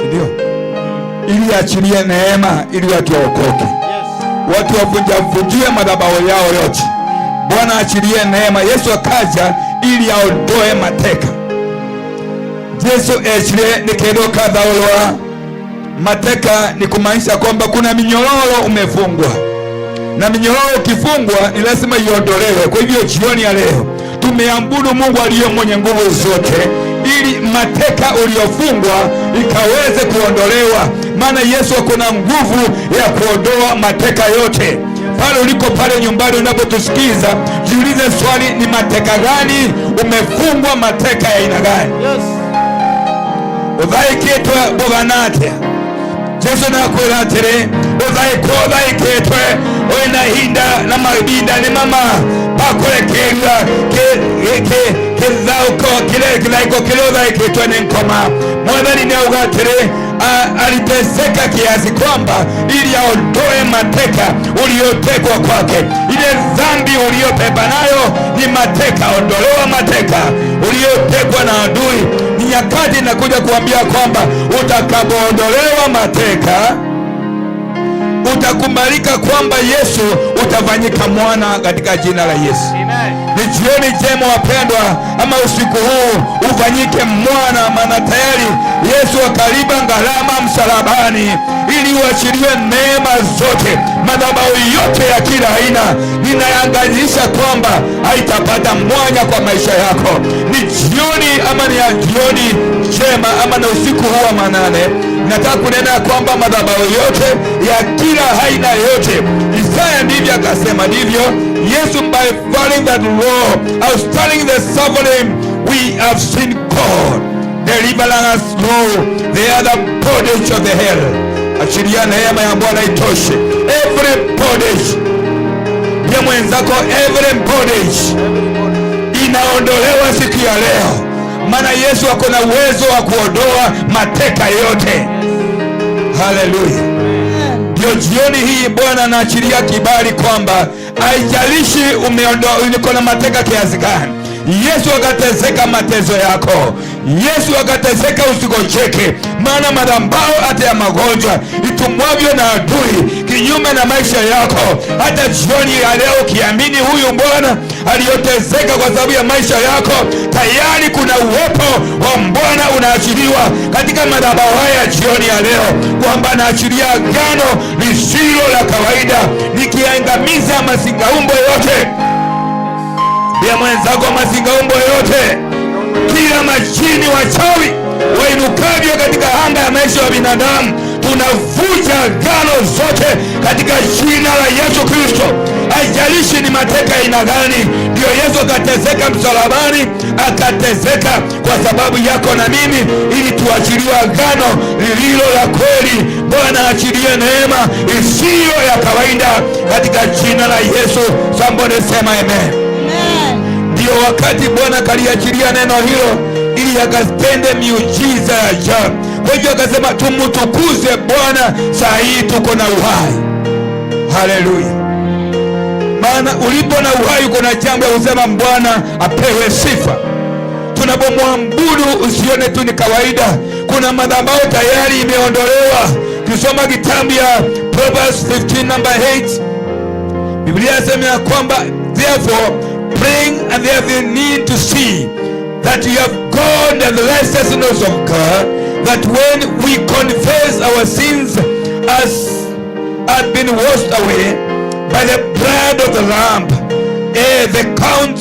Ndio. Ili achilie neema, ili watu waokoke. Yes. Watu wavunja, vunjiwe madhabahu yao yote. Bwana achilie neema. Yesu akaja ili aondoe mateka. Jesu eechire nikenda ukathaurwa. Mateka ni kumaanisha kwamba kuna minyororo umefungwa. Na minyororo ukifungwa, ni lazima iondolewe. Kwa hivyo, jioni ya leo, tumeabudu Mungu aliye mwenye nguvu zote, ili mateka uliofungwa ikaweze kuondolewa. Maana Yesu ako na nguvu ya kuondoa mateka yote. Pale uliko pale nyumbani unapotusikiza, jiulize swali, ni mateka gani umefungwa, mateka ya aina gani? Yes. Uthaikitwe bugana atia? Jesu nakwira atiri, uthaikwo uthaikitwe, wina ihinda na mabinda ni mama, bakurekerua ki-, ki-, ki-, kithauko kiri, kithaiko kiria uthaikitwe ni Nkoma. Mwathani niauga atiri, A-, aliteseka kiasi kwamba ili aondoe mateka uliotekwa kwake. Ile dhambi uliobeba nayo ni mateka, ondolewa mateka uliotekwa na adui. Ni nyakati nakuja kuambia kwamba utakapoondolewa mateka, utakubalika kwamba Yesu utafanyika mwana katika jina la Yesu. Amen. Ni jioni njema wapendwa, ama usiku huu ufanyike mwana, maana tayari Yesu akalipa gharama msalabani ili uachiliwe neema zote. Madhabahu yote ya kila aina ninayanganisha kwamba haitapata mwanya kwa maisha yako. Ni jioni ama ni ya jioni njema ama na usiku huu wa manane, nataka kunena ya kwamba madhabahu yote ya kila aina yote, Isaya ndivyo akasema, ndivyo Yesu, by falling that law, outstanding the suffering, we have seen God delivering us through the other bondage of the hell. Achilia neema ya Bwana itoshe. Every bondage. Pia mwenzako, every bondage inaondolewa siku ya leo, maana Yesu ako na uwezo wa kuondoa mateka yote. Haleluya! Ndio jioni hii Bwana anaachilia kibali kwamba haijalishi umeondoa, uko na mateka kiasi gani, Yesu akateseka mateso yako. Yesu akateseka usigonjeke, maana madhabahu hata ya magonjwa itumwavyo na adui kinyume na maisha yako, hata jioni ya leo, ukiamini huyu Bwana aliyoteseka kwa sababu ya maisha yako, tayari kuna uwepo wa Bwana unaachiliwa katika madhabahu haya jioni ya leo, kwamba naachilia agano lisilo la kawaida, nikiangamiza mazingaumbo yote. Pia mwenzako, mazingaumbo yote, kila majini wachawi wainukavyo katika anga ya maisha ya binadamu, tunavunja agano zote katika jina la Yesu Kristo. Haijalishi ni mateka aina gani, ndio Yesu akateseka msalabani, akateseka kwa sababu yako na mimi, ili tuachiliwe agano lililo la kweli. Bwana achilie neema isiyo ya kawaida katika jina la Yesu. Somebody sema amen. Amen. Ndio wakati Bwana kaliachilia neno hilo ili akatende miujiza ya ajabu. Kwa hivyo akasema, "Tumtukuze Bwana, saa hii tuko na uhai." Haleluya! Maana ulipo na uhai, uko na jambo ya kusema, "Bwana apewe sifa." Tunapomwabudu, usione tu ni kawaida. Kuna madhabahu tayari imeondolewa. Tusoma kitabu ya Proverbs fifteen number eight. Biblia inasema ya kwamba, "Therefore, praying and therefore need to see that you have gone and the righteousness of God, that when we confess our sins as had been washed away by the blood of the Lamb, eh, the count,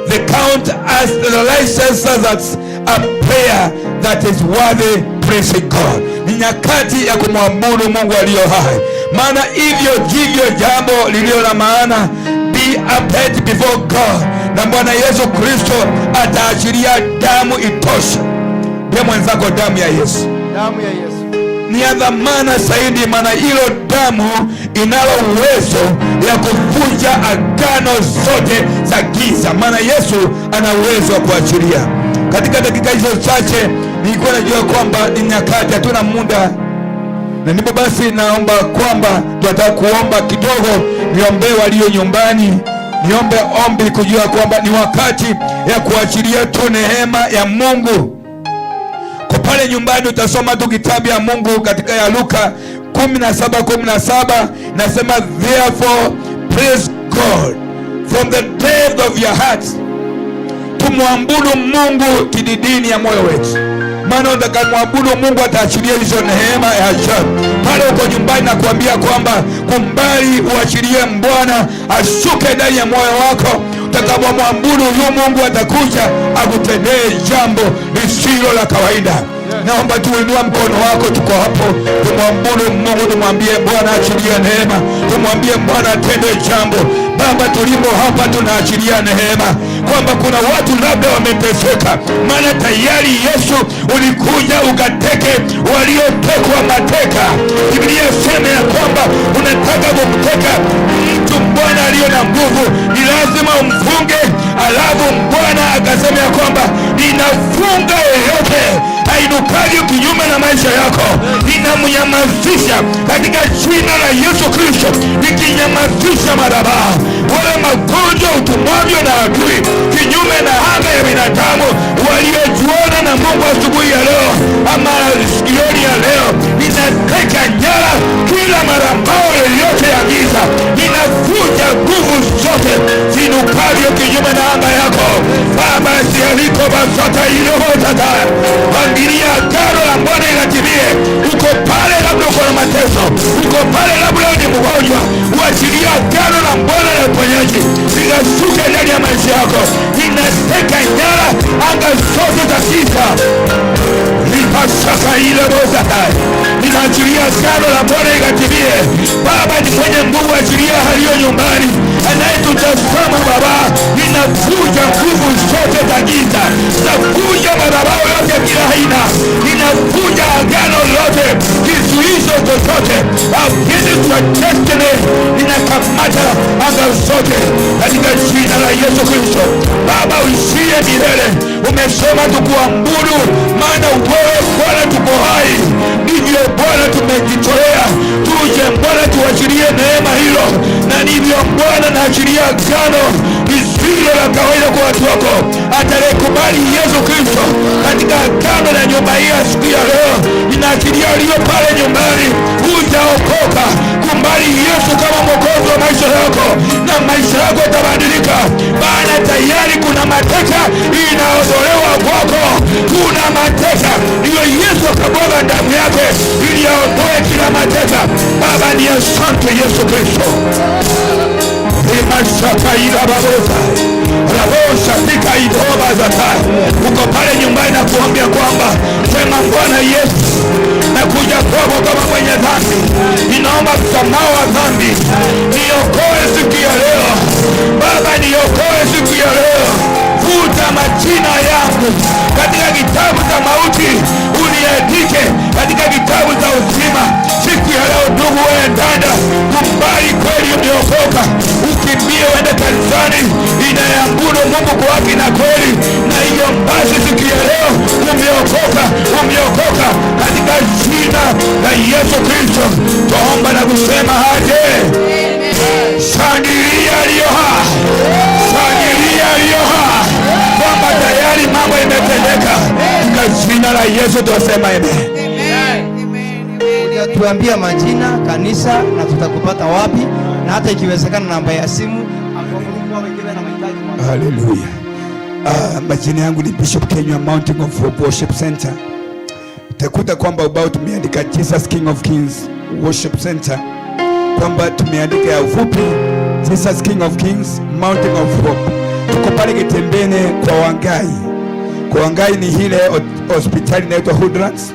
the count as the righteousness as a prayer that is worthy praising God." Ni nyakati ya kumwabudu Mungu aliyo hai, maana hivyo ndivyo jambo lililo la maana. Be upright before God, na Bwana Yesu Kristo ataachilia damu itosha. Pia mwenzako, damu ya Yesu. Damu ya Yesu ni ya dhamana zaidi, maana hilo damu inalo uwezo ya kuvunja agano zote za giza, maana Yesu ana uwezo wa kuachilia. Katika dakika hizo chache, nilikuwa najua kwamba ni nyakati, hatuna muda, na ndipo basi naomba kwamba tunataka kuomba kidogo, niombee walio nyumbani, niombe ombi kujua kwamba ni wakati ya kuachilia tu neema ya Mungu. Kwa pale nyumbani utasoma tu kitabu ya Mungu katika ya Luka kumi na saba kumi na saba, nasema, "Therefore praise God from the depth of your heart." Tumwabudu Mungu kididini ya moyo wetu, maana utakapoabudu Mungu ataachilia hizo neema ya ajabu. Pale uko nyumbani, nakuambia kwamba kumbali uachilie Bwana ashuke ndani ya moyo wako. Utakapomwabudu huyu Mungu, atakuja akutendee jambo lisilo la kawaida. Naomba tu uinua mkono wako, tuko hapo, tumwabudu Mungu, tumwambie Bwana achilia neema, tumwambie Bwana atende jambo. Baba, tulipo hapa tunaachilia neema, kwamba kuna watu labda wameteseka, maana tayari Yesu ulikuja ukateke waliotekwa mateka. Biblia inasema ya kwamba unataka kumteka mtu, Bwana, aliyo na nguvu, ni lazima umfunge. Alafu Bwana akasema ya kwamba ninafunga yeyote ainu Kario kinyume na maisha yako, ninamnyamazisha katika jina la Yesu Kristo, nikinyamazisha madhabahu. Wale magonjwa utumwavyo na adui kinyume na anga ya binadamu waliojuana na Mungu asubuhi ya leo ama jioni ya leo, ninateka nyara kila madhabahu yoyote ya giza, ninavunja nguvu zote zinukavyo kinyume na anga yako. Baba, sialiko basata ilobotata, pangilia agano la Bwana ikatimie. Uko pale, labda uko na mateso, uko pale, labda ni mgonjwa, uachilia agano la Bwana la uponyaji likashuke ndani ya maisha yako. Ninateka nyara anga zote za giza. Ripasaka ile bozata. Ninaachilia agano la Bwana ikatimie. Baba, ni mwenye nguvu, achilia aliyo nyumbani, anayetutazama Baba, ninavunja nguvu zote za giza, navunja madhabahu yote kila aina, ninavunja agano lote, kizuizo chochote against your destiny, ninakamata anga zote katika jina la Yesu Kristo. Baba, uishie milele. Umesema tukuabudu, maana wewe Bwana tuko hai. Ndivyo Bwana tumejitolea. Tuje Bwana tuachilie neema hilo. Na ndivyo Bwana naachilia agano lisilo la kawaida kwa watu wako. Atakayekubali Yesu Kristo katika agano la nyumba hii ya siku ya leo, ninaachilia walio pale nyumbani, hujaokoka, kubali Yesu kama mwokozi wa maisha yako, na maisha yako yatabadilika, maana tayari kuna mateka inaondolewa kwako. Kuna mateka, ndiyo Yesu akabwaga damu yake ili aondoe kila mateka. Baba, ni asante Yesu Kristo. Imashaka ila babosa. Rabosa tika idoba zata. Uko pale nyumbani na kuambia kwamba sema, "Bwana Yesu, nakuja kwako kama mwenye dhambi. Ninaomba msamaha wa dhambi. Niokoe siku ya leo. Baba, niokoe siku ya leo. Futa majina yangu katika kitabu cha mauti, uniandike katika kitabu cha uzima." Siku ya leo, ndugu wewe, dada, kubali kweli umeokoka, ukimbie uende kanisani inayoabudu Mungu kwa haki na kweli. Na hiyo basi, siku ya leo umeokoka, umeokoka katika jina la Yesu Kristo. Twaomba na kusema aje. Shangilia aliyo hai, shangilia aliyo hai, kwamba tayari mambo imetendeka. Katika jina la Yesu twasema amen. Amen. Amen. Amen. Amen. Utatuambia majina, kanisa, na tutakupata wapi, na hata ikiwezekana namba ya simu. Haleluya. Ah, majina yangu ni Bishop Kenywa, Mountain of Hope Worship Center. Utakuta kwamba ubao tumeandika Jesus King of Kings Worship Center, kwamba tumeandika ya ufupi Jesus King of Kings, Mountain of Hope. Tuko pale Kitembene kwa Wangai. Kwa Wangai ni ile hot-, hospitali inaitwa Woodlands.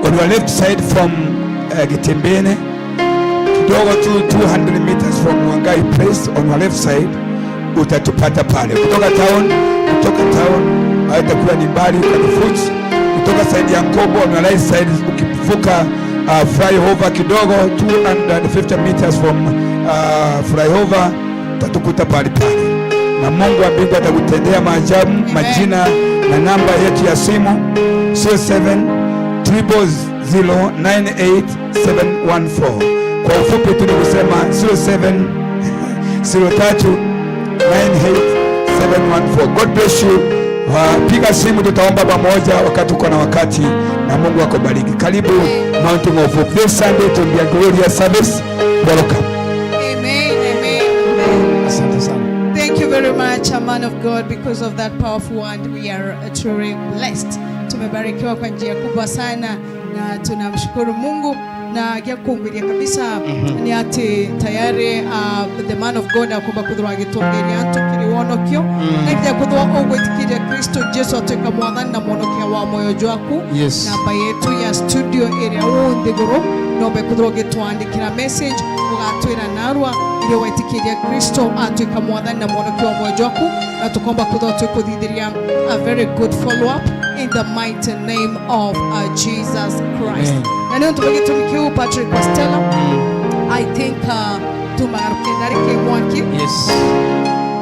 On your left side from, eh, Kitembene, kidogo tu two hundred meters from Wangai Place, on your left side, utatupata pale. Kutoka town, kutoka town, haitakuwa ni mbali, uko ni futi. Kutoka side ya Nkobo, on your right side, ukivuka, uh, flyover kidogo, two hundred fifty meters from, uh, flyover, utatukuta pale pale. Na Mungu wa mbingu atakutendea maajabu. Amen. Majina na namba yetu ya simu, zero seven triple zero nine eight seven one four. Kwa ufupi tu ni kusema zero seven zero tatu nine eight seven one four. God bless you. Wa-, piga simu, tutaomba pamoja wakati uko na wakati, na Mungu akubariki. Karibu Mountain of Hope this Sunday to be a glorious service. Welcome. Amen, amen, amen. Asante sana. Thank you very much, a man of God, because of that powerful word. We are, uh, truly blessed. Tumebarikiwa kwa njia kubwa sana. Na tunamshukuru Mungu. Na gia kumbiria kabisa, mhm, ni ati tayari, uh, the man of God akumba kwithirwa agitongeria antu kiri wonokio. Mm. Na kija kwithirwa ugwitikiria Kristo Jesu atuika mwathani na mwonokia wa moyo jwaku. Yes. Namba yetu ya studio iria u nthiguru, nombe kwithirwa ugitwandikira message, ugatwira narua iria wetikiria Kristo atuika mwathani na mwonokia wa moyo jwaku, na tukomba kwithirwa twikuthithiria a very good follow up in the mighty name of, uh, Jesus Christ. Amen. Na ni untu bwa gitumi kiu, Patrick wa Stella, mm, I think, uh, tumagaruke na riki mwaki. Yes.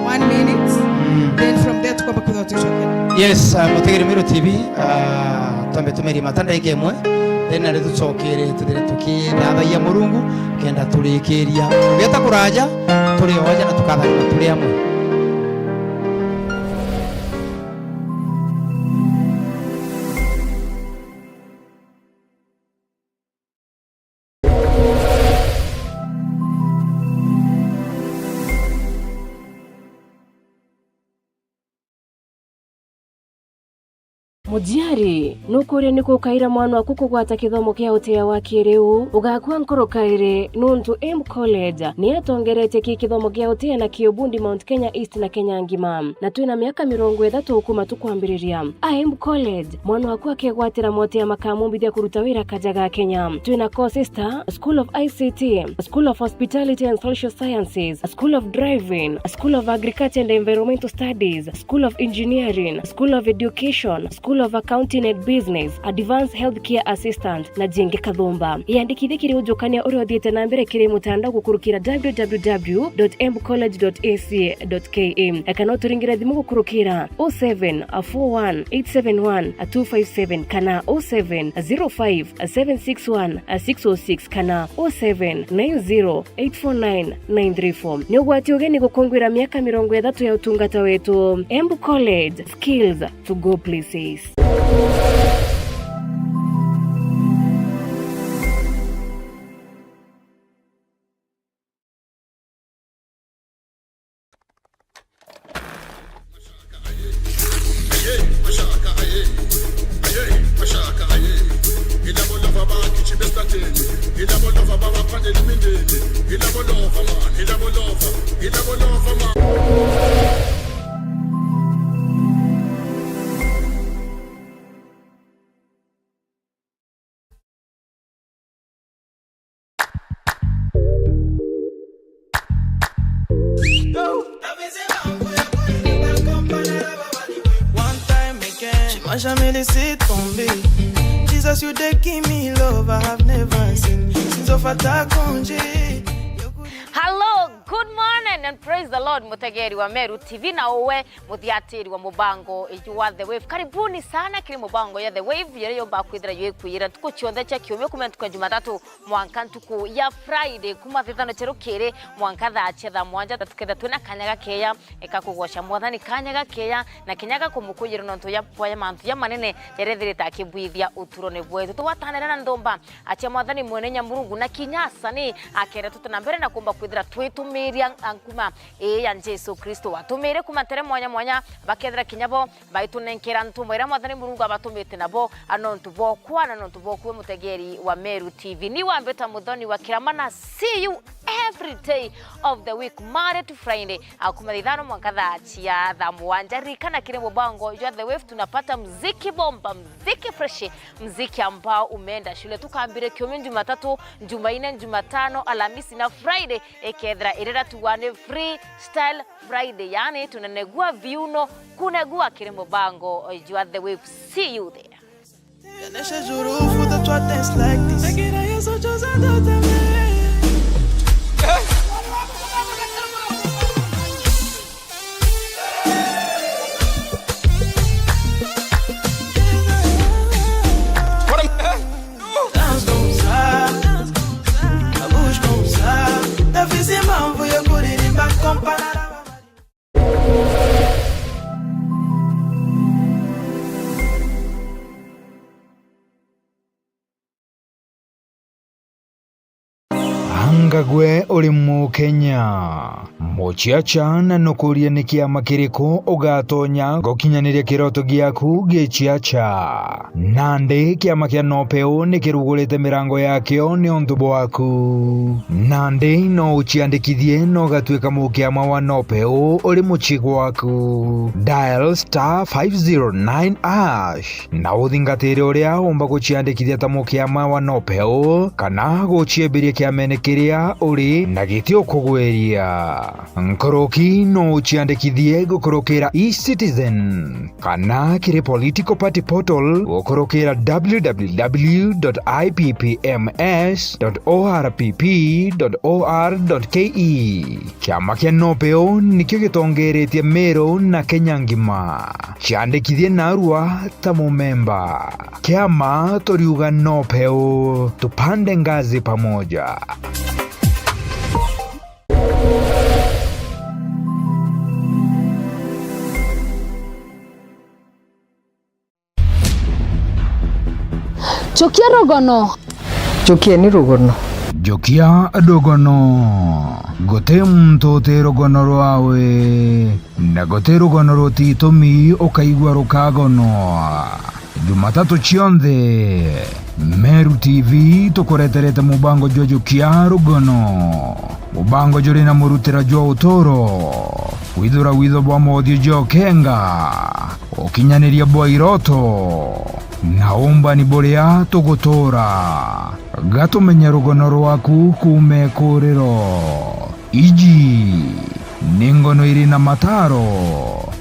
One minute. Mm. Then from there tukomba kwithirwa tucokera. Yes, uh, mutegeri Meru T V, uh, Twambe tumerie mata ndagika imwe, then nari tucokere tuthire tukithathagia Murungu, kenda turikiria. Tugeta kuraja, turi oja na tukathanima turi amwe. Muciari, nukuria niku ukaira mwana waku kugwata kithomo kia utia wa kiriu? Ugakua nkoro kairi, nuntu Embu College ni yatongeretie ki kithomo kia utia na ki ubundi Mount Kenya East na Kenya ngima, na twina miaka mirongo ithatu kuma tukwambiriria. A Embu College, mwana waku akegwatira motia makamumbithia kuruta wira kaja ga Kenya. Twina courses ta School of I C T, School of Hospitality and Social Sciences, School of Driving, School of Agriculture and Environmental Studies, School of Engineering, School of Education, School of Accounting and Business, Advanced Healthcare Assistant, na jingi kathumba. Yandikithie kiri ujukania uria uthiite na mbere kiri mutandao gukurukira w w w dot embu college dot a c dot k a, kana uturingire thimu gukurukira oh seven four one eight seven one two five seven kana oh seven zero five seven six one six oh six kana oh seven nine zero eight four nine nine three four. Ni ugwati ugeni gukungwira miaka mirongo ithatu ya utungata wetu. Embu College, skills to go places. One time again, tu m'as jamais laissé tomber. Jesus, you dey give me love I have never seen. Since Ofata Konje. Hello, good morning and praise the Lord, mutegeri wa Meru T V na uwe muthiatiri wa mubango wa The Wave. Karibuni sana kiri mubango ya The Wave, yari yomba kwithira yikuyira ntuku cionthe cia kiumia kuma ntuku ya Jumatatu mwanka ntuku ya Friday, kuma thithano cia rukiri mwanka thaa cia thaa mwanja, tuketha twina kanya gakeya eka kugoca Mwathani, kanya gakeya na kinya gakumukuyira nontu ya bwaya mantu ya manene yarethirite akibwithia uturone bwetu. Tugwatanire na nthumba acia Mwathani mwene inya Murungu na kinya asani akenda tute na mbere na kumba kwithira twitumiria nkuma ii ya Jesu Kristo. Watumire kuma ntere mwanya mwanya, bakethira kinya bo baitunenkera ntumwa iria Mwathani Murungu abatumite nabo, a nontu bokwa na nontu bokwe mutegeri wa Meru T V. Ni wambita Muthoni wa Kirama na see you every day of the week, Monday to Friday, a kuma thaa ithano mwanka thaa cia thaa mugwanja. Ririkana kiri mubango jwa The Wave tunapata mziki bomba, mziki fresh, mziki ambao umeenda shule. Tukambire kiumia Jumatatu, Jumaine, Jumatano, Alhamisi na Friday ikethira irira tuwa ni freestyle Friday, yani tunenegua viuno, kunegua kiri mubango jwa The Wave. See you there. Ganesha Juru for the twa dance like this. Danse comme ça, la bouge comme ça. Ndabizi impamvu yo kuririmba kompa na raba. Anga gwe uri Mukenya? Muciaca na nukuria ni kiama kiriku ugatonya gukinyaniria kiroto giaku giciaca? Nandi kiama kia Nopeu ni kirugurite mirango yakio niuntu bwaku. Nandi no uciandikithie na ugatuika mukiama wa Nopeu uri mucii gwaku. Dial star five zero nine hash. Na uthingatire uria umba guciandikithia ta mukiama wa Nopeu, kana guciembiria kiamene kiria uri na giti ukugweria. Nkuruki no uciandikithie gukurukira eCitizen kana kiri political party portal gukurukira w w w dot i p p m s dot o r p p dot o r dot k e. Kiama kia NOPEU nikio gitongeretie Meru na Kenya ngima. Ciandikithie narua ta mumemba. Kiama turiuga NOPEU, tupande ngazi pamoja. Chukia rugono. Chukieni rugono. Jukia rugono. Guti muntu uti rugono rwawe, na guti rugono rutitumi ukaigua rukagonwa. Jumatatu cionthe, Meru T V tukureterete mubango jwa Jukia Rugono. Mubango juri na murutira jwa uturo, kwithura witho bwa mothio jwa ukenga, ukinyaniria bwa iroto, na umbani buria tugutura. Gatumenye rugono rwaku kuuma ikuriro. Iji ni ngono iri na mataro,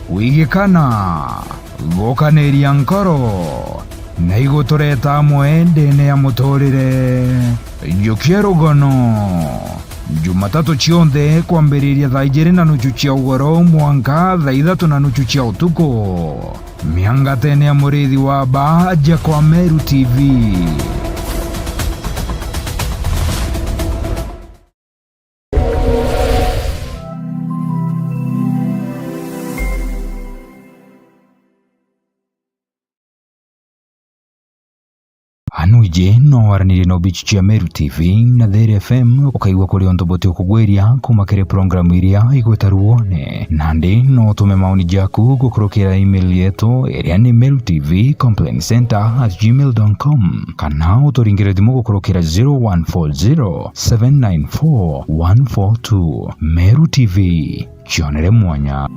kwigikana, gukaniria nkoro, na igutureta amwe ndene ya muturire. Jukia rugono. Jumatatu cionthe kwambiriria thaa ijiri na nuchu cia ugoro mwanka thaa ithatu na nuchu cia utuku. Miangatene ya murithi wa baa aja kwa Meru T V. Anu iji no waranirie na ubichi cia Meru T V na There F M, ukaigua kuri untu buti ukugwiria kuuma kiri programu iria igwita ruone. Nandi no utume maoni jaku gukurukira email yetu iria ni meru T V complaint center at gmail dot com, kana uturingire thimu gukurukira zero one four zero, seven nine four, one four two. Meru T V, cionere mwanya.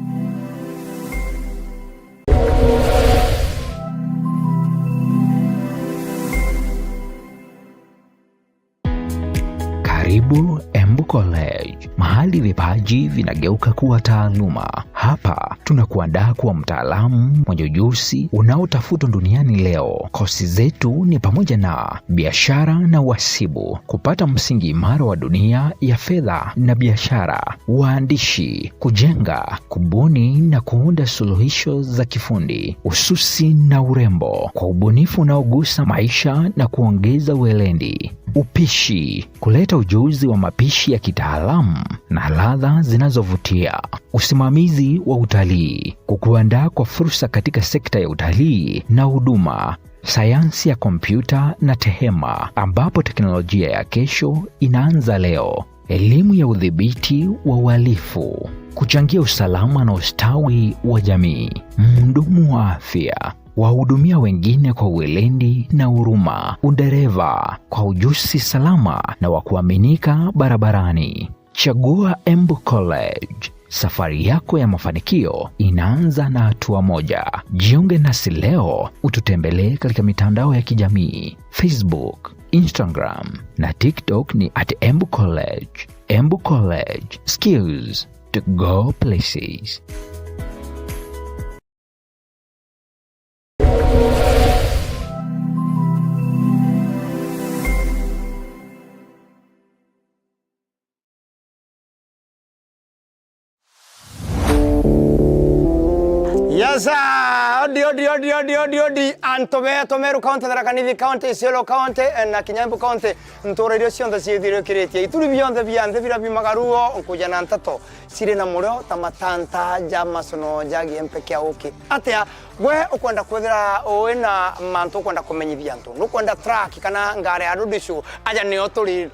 Karibu Embu College, mahali vipaji vinageuka kuwa taaluma. Hapa tunakuandaa kuwa mtaalamu mwenye ujuzi unaotafutwa duniani leo. Kosi zetu ni pamoja na biashara na uhasibu, kupata msingi imara wa dunia ya fedha na biashara, uandishi, kujenga, kubuni na kuunda suluhisho za kifundi, ususi na urembo, kwa ubunifu unaogusa maisha na kuongeza weledi, upishi, kuleta ujuzi wa mapishi ya kitaalamu na ladha zinazovutia, usimamizi wa utalii, kukuandaa kwa fursa katika sekta ya utalii na huduma, sayansi ya kompyuta na tehema, ambapo teknolojia ya kesho inaanza leo. Elimu ya udhibiti wa uhalifu, kuchangia usalama na ustawi wa jamii. Mhudumu wa afya, wahudumia wengine kwa weledi na huruma. Udereva, kwa ujuzi salama na wa kuaminika barabarani. Chagua Embu College. Safari yako ya mafanikio inaanza na hatua moja. Jiunge nasi leo, ututembelee katika mitandao ya kijamii, Facebook, Instagram na TikTok ni at Embu College. Embu College, skills to go places. Yes, sir. Odi, odi, odi, odi, odi, odi. Antu betu Meru County, Tharaka Nithi County, Isiolo County, eh, na kinya Embu County, ntura iria cionthe ciithirikiritie. Ituri bionthe bia nthi biria biumaga ruo, nkuja na nteto ciri na murio ta matanta ja macono ja giempe kia uki. Atia? Gwe ukwenda kwithira ui na mantu ukwenda kumenyithia antu, nukwenda track kana ngari ya road show? Aja nio turi.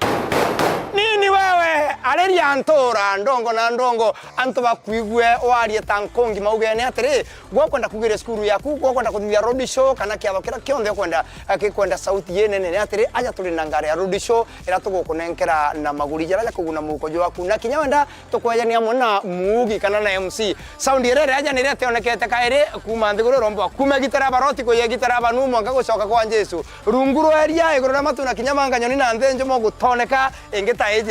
Nini wewe, ariria ntura ndongo na ndongo, antu bakuigue warie ta nkungi maugene atiri, gwe ukwenda kugiria cukuru yaku, gwe ukwenda kuthithia road show kana kiatho kiria kionthe ukwenda, eh, kikwenda sauti inene, ni atiri, aja turi na ngari ya road show iria tugukunenkera na maguri jaria jakuguna muhuko jwaku, na kinya wenda tukwejania amwe na muugi kana na M C. Sound iria iri aja niria tionekete kairi kuuma nthiguru irombwa, kuuma gitara baroti kuya gitara banu mwanka gucoka kwa Jesu. Rungu rwa iria, iguru ria matu na kinya manga nyoni na nthi njumo gutoneka ingi ta iji.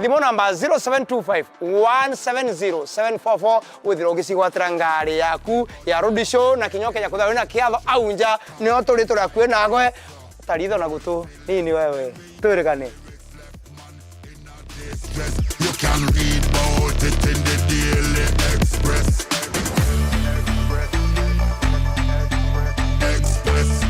Thimu namba zero seven two five one seven zero seven four four, withire ugicigwatira ngari yaku ya road show na kinya ukenya kwithirwa wina kiatho au nja, nio turi turi akui nawe. Taritho na gutu nini wewe, twirigane. You can read about it in the Daily Express. Express.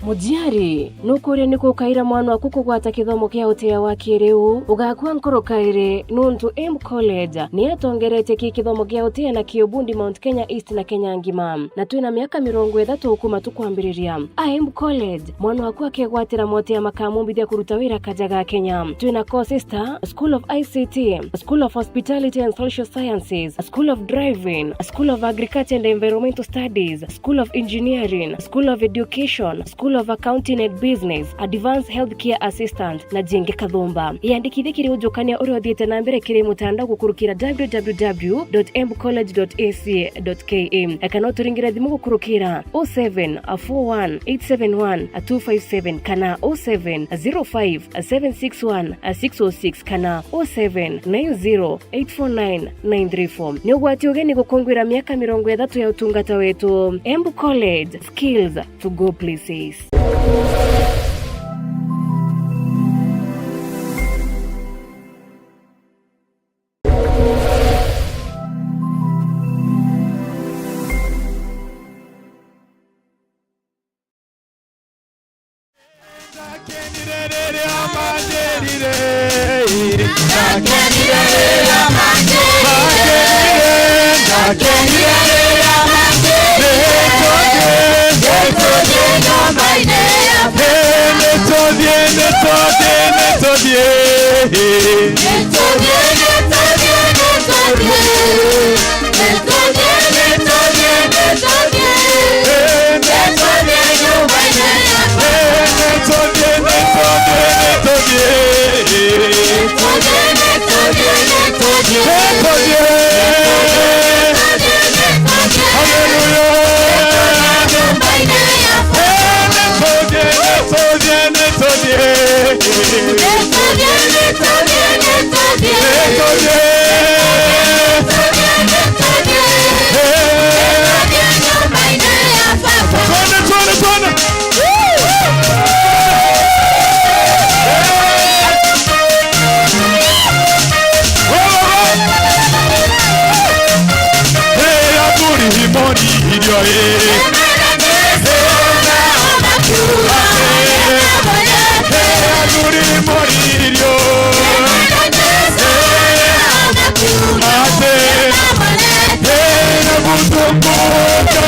Muciari, nukuria ni kukaira mwana waku kugwata kithomo kia utia wa kiriu? Ugakua nkoro kairi, nuntu Embu College ni yatongeretie ki kithomo kia utia na ki ubundi Mount Kenya East na Kenya ngima, na twina miaka mirongo ithatu kuma tukwambiriria. A Embu College, mwana waku akegwatira motia makamumbithia kuruta wira kaja ga Kenya. Twina courses ta School of I C T, School of Hospitality and Social Sciences, School of Driving, School of Agriculture and Environmental Studies, School of Engineering, School of Education, School of Accounting and Business, Advanced Healthcare Assistant, na jingi kathumba. Iyandikithie kiri ujukania uria uthiite na mbere kiri mutandao gukurukira w w w dot embu college dot a c dot k a, kana uturingire thimu gukurukira oh seven four one eight seven one two five seven kana oh seven zero five seven six one six oh six kana oh seven nine zero eight four nine nine three four. Ni ugwati ugeni gukungwira miaka mirongo ithatu ya utungata wetu. Embu College, skills to go places. Twende, twende, twende. Hey, athuri, imoni irio, eh. Hey, athuri, imoni irio. Ate, eh, kuzunguka.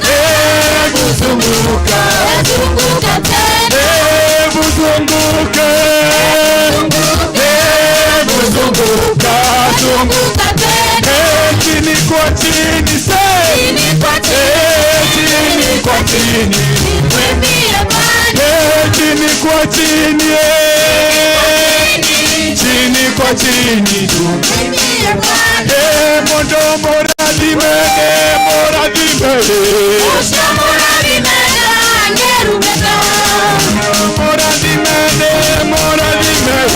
Eh, kuzunguka. Eh, kuzunguka. Eh, kuzunguka. Eh, chini kwa chini, say. Eh, chini kwa chini. Eh, chini kwa chini, eh. Chini kwa chini tu. Eh, mondo morathime, eh, morathime. Morathime, eh, morathime.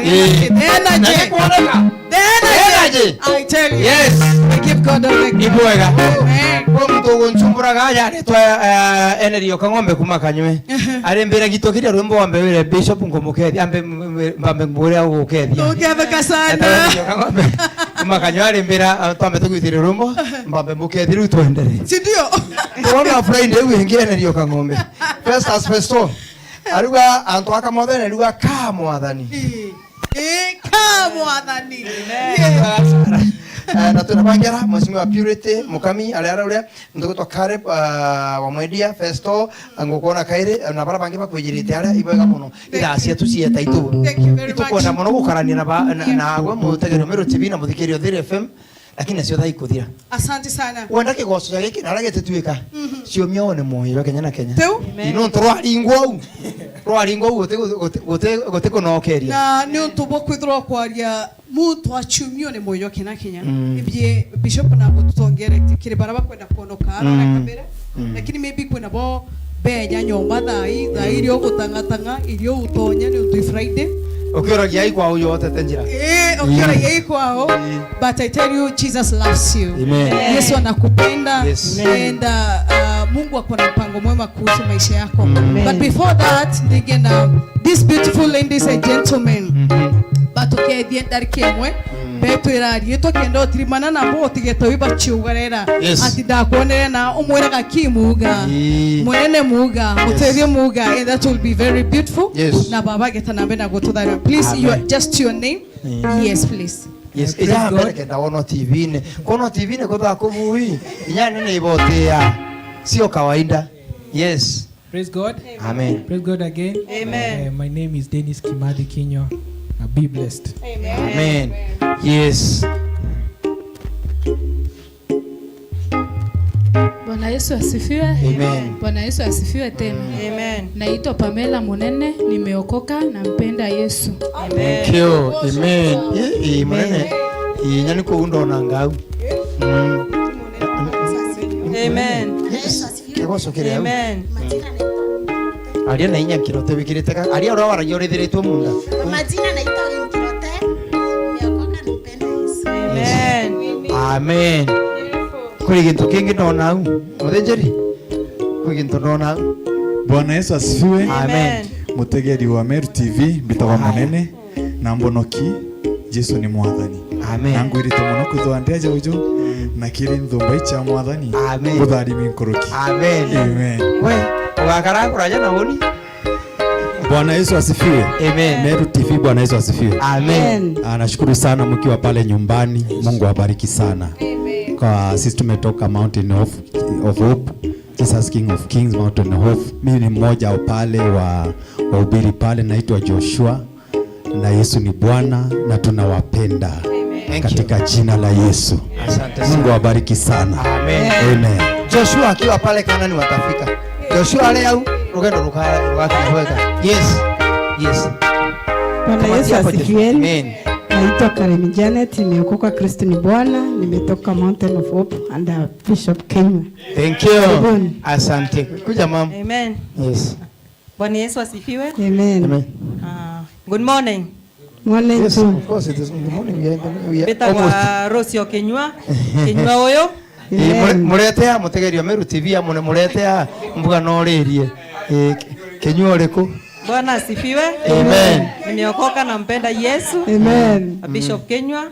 Eh. The energy. Na ni kwoneka. The energy. The energy. I tell you. Yes. We give God all the glory. Ni bwega. Amen. Kwa muntu ugunchumburaga aja aritwa, eh, Enerio Kang'ombe kuma Kanywe. Arimbira gitokiria rwimbo wambe wire Bishop nkumukethia, ambe m-, m-, mbambe mbure ugukethia. Tuguketheka sana. Enerio Kang'ombe kuma Kanywe arimbira, ah, twambe tugwitire rwimbo, mbambe mbukethie riu twendere. Si ndio? Twona Friday iu ingi Enerio Kang'ombe. Festus Festo. Ariuga antu aka mothe, ariuga ka Mwathani. Ii. Ii, ka Mwathani. Yes. Eh, na twina bangera, Mheshimiwa Purity Mukami, aria aria uria, muntu gwitwa Caleb, ah, wa Mwendia, Festo, ngukwona kairi, na bara bangi bakwijirite aria, ibwega mono. Thank you. Ithaa cietu cieta itu. Thank you very much. Itukwenda mono gukarania na ba-, na, yes, na gwe mutegeri wa Meru T V na muthikiria wa Thiri F M. Lakini nacio thaa ikuthira. Asante sana. Wenda kigoco ja giki na aria gitituika. Mhm. Ciumia one mwoyo jwa Kenya na Kenya. Teu? Amen. Ino ntu rwaringwa u. Rwaringwa u guti, guti, guti, guti kunokeria. Na ni untu bwa kwithirwa kwaria muntu aciumio ni mwoyo jwa Kenya na Kenya. Mm. Ibie Bishop na gututongere kiri bara bakwenda kuonoka, mm, arona kabere. Mm. Lakini maybe kwina bo beja nyomba thaa ii, thaa ii irio gutang'atang'a, irio utonya ni untu i Friday. Ukioragia ai kwao yotete njira. Eh, ukioragia ai kwao. Mm. But I tell you, Jesus loves you. Amen. Yesu anakupenda. Yes. And, uh, uh, Mungu ako na mpango mwema kuhusu maisha yako. Amen. But before that, ndigena, these beautiful ladies and gentlemen, mm-hmm, batukethie ndariki imwe. Mm. Betwira riitwa kenda utirimana nabo utigete wibaciugarera. Yes. Ati ndakwonere na umwiraga ki muga. Ii. Munene muga, yes, mutethie muga, and that will be very beautiful. Yes. Na baba geta na mbere na gututharia. Please, you are, amen, just your name. Ii. Yes, please. Yes, praise God. Ija mbere kenda wonwa T V-ini. Kwonwa T V-ini kuthaa kubui. Inya nene ibotea. Sio kawaida. Yes. Praise God. Amen. Praise God again. Amen. Uh, my name is Dennis Kimathi Kinyua. Uh, be blessed. Amen. Amen. Yes. Bwana Yesu asifiwe. Amen. Bwana Yesu asifiwe tena. Amen. Naitwa Pamela Munene, nimeokoka, nampenda Yesu. Amen. Thank you. Amen. Eh, eh, Munene. Amen. Eh, nyani kuu ndona ngau. Mm. Amen. Yes. Kigoco kiri au. Amen. Aria na inya nkirote wikirite ka. Aria uria waragia urithiritwe munda. Kwa majina naitwa Nkirote. Nimeokoka, nampenda Yesu. Amen. Amen. Kuri gintu kingi ndona au. Muthinjiri. Kuri gintu ndona au. Bwana Yesu asifiwe. Amen. Amen. Mutegeri wa Meru T V, mbitagwa Munene. Na mbonoki, Jesu ni Mwathani. Amen. Na ngwirite mono kwithirwa ndi aja uju, na kiri nthumba icia Mwathani, amen, mutharimi nkuruki. Amen. Amen. We, ugakara kuraja na uni? Bwana Yesu asifiwe. Amen. Meru T V, Bwana Yesu asifiwe. Amen. Ah, nashukuru sana mkiwa pale nyumbani. Mungu awabariki sana. Amen. Kwa sisi tumetoka Mountain of, of Hope, Jesus King of Kings, Mountain of Hope. Mimi ni mmoja wa pale wa wahubiri pale, naitwa Joshua. Na Yesu ni Bwana na tunawapenda. Amen. Thank you. Katika jina la Yesu. Asante sana. Mungu awabariki sana. Amen. Amen. Joshua akiwa pale Kanani watafika. Joshua leo rugendo ruka-, rugakinya bwega. Yes. Yes. Bwana Yesu asifiwe. Amen. Naitwa Karen Janet, nimeokoka, Kristo ni Bwana, nimetoka Mountain of Hope under Bishop Kenya. Thank you. Karibuni. Asante. Kuja mama. Amen. Yes. Bwana Yesu asifiwe. Amen. Amen. Ah, good morning. Morning. Yes, too. Of course it is good morning. We are, we are almost. Mbitagwa Rose Okinyua. Kinyua uyu. Ii, mure-, amen, muretea mutegeri wa Meru T V amune muretea mbuga noririe. Ii, ki-, kinyua uriku? Bwana asifiwe. Amen. Nimeokoka, nampenda Yesu. Amen. Bishop Kinyua.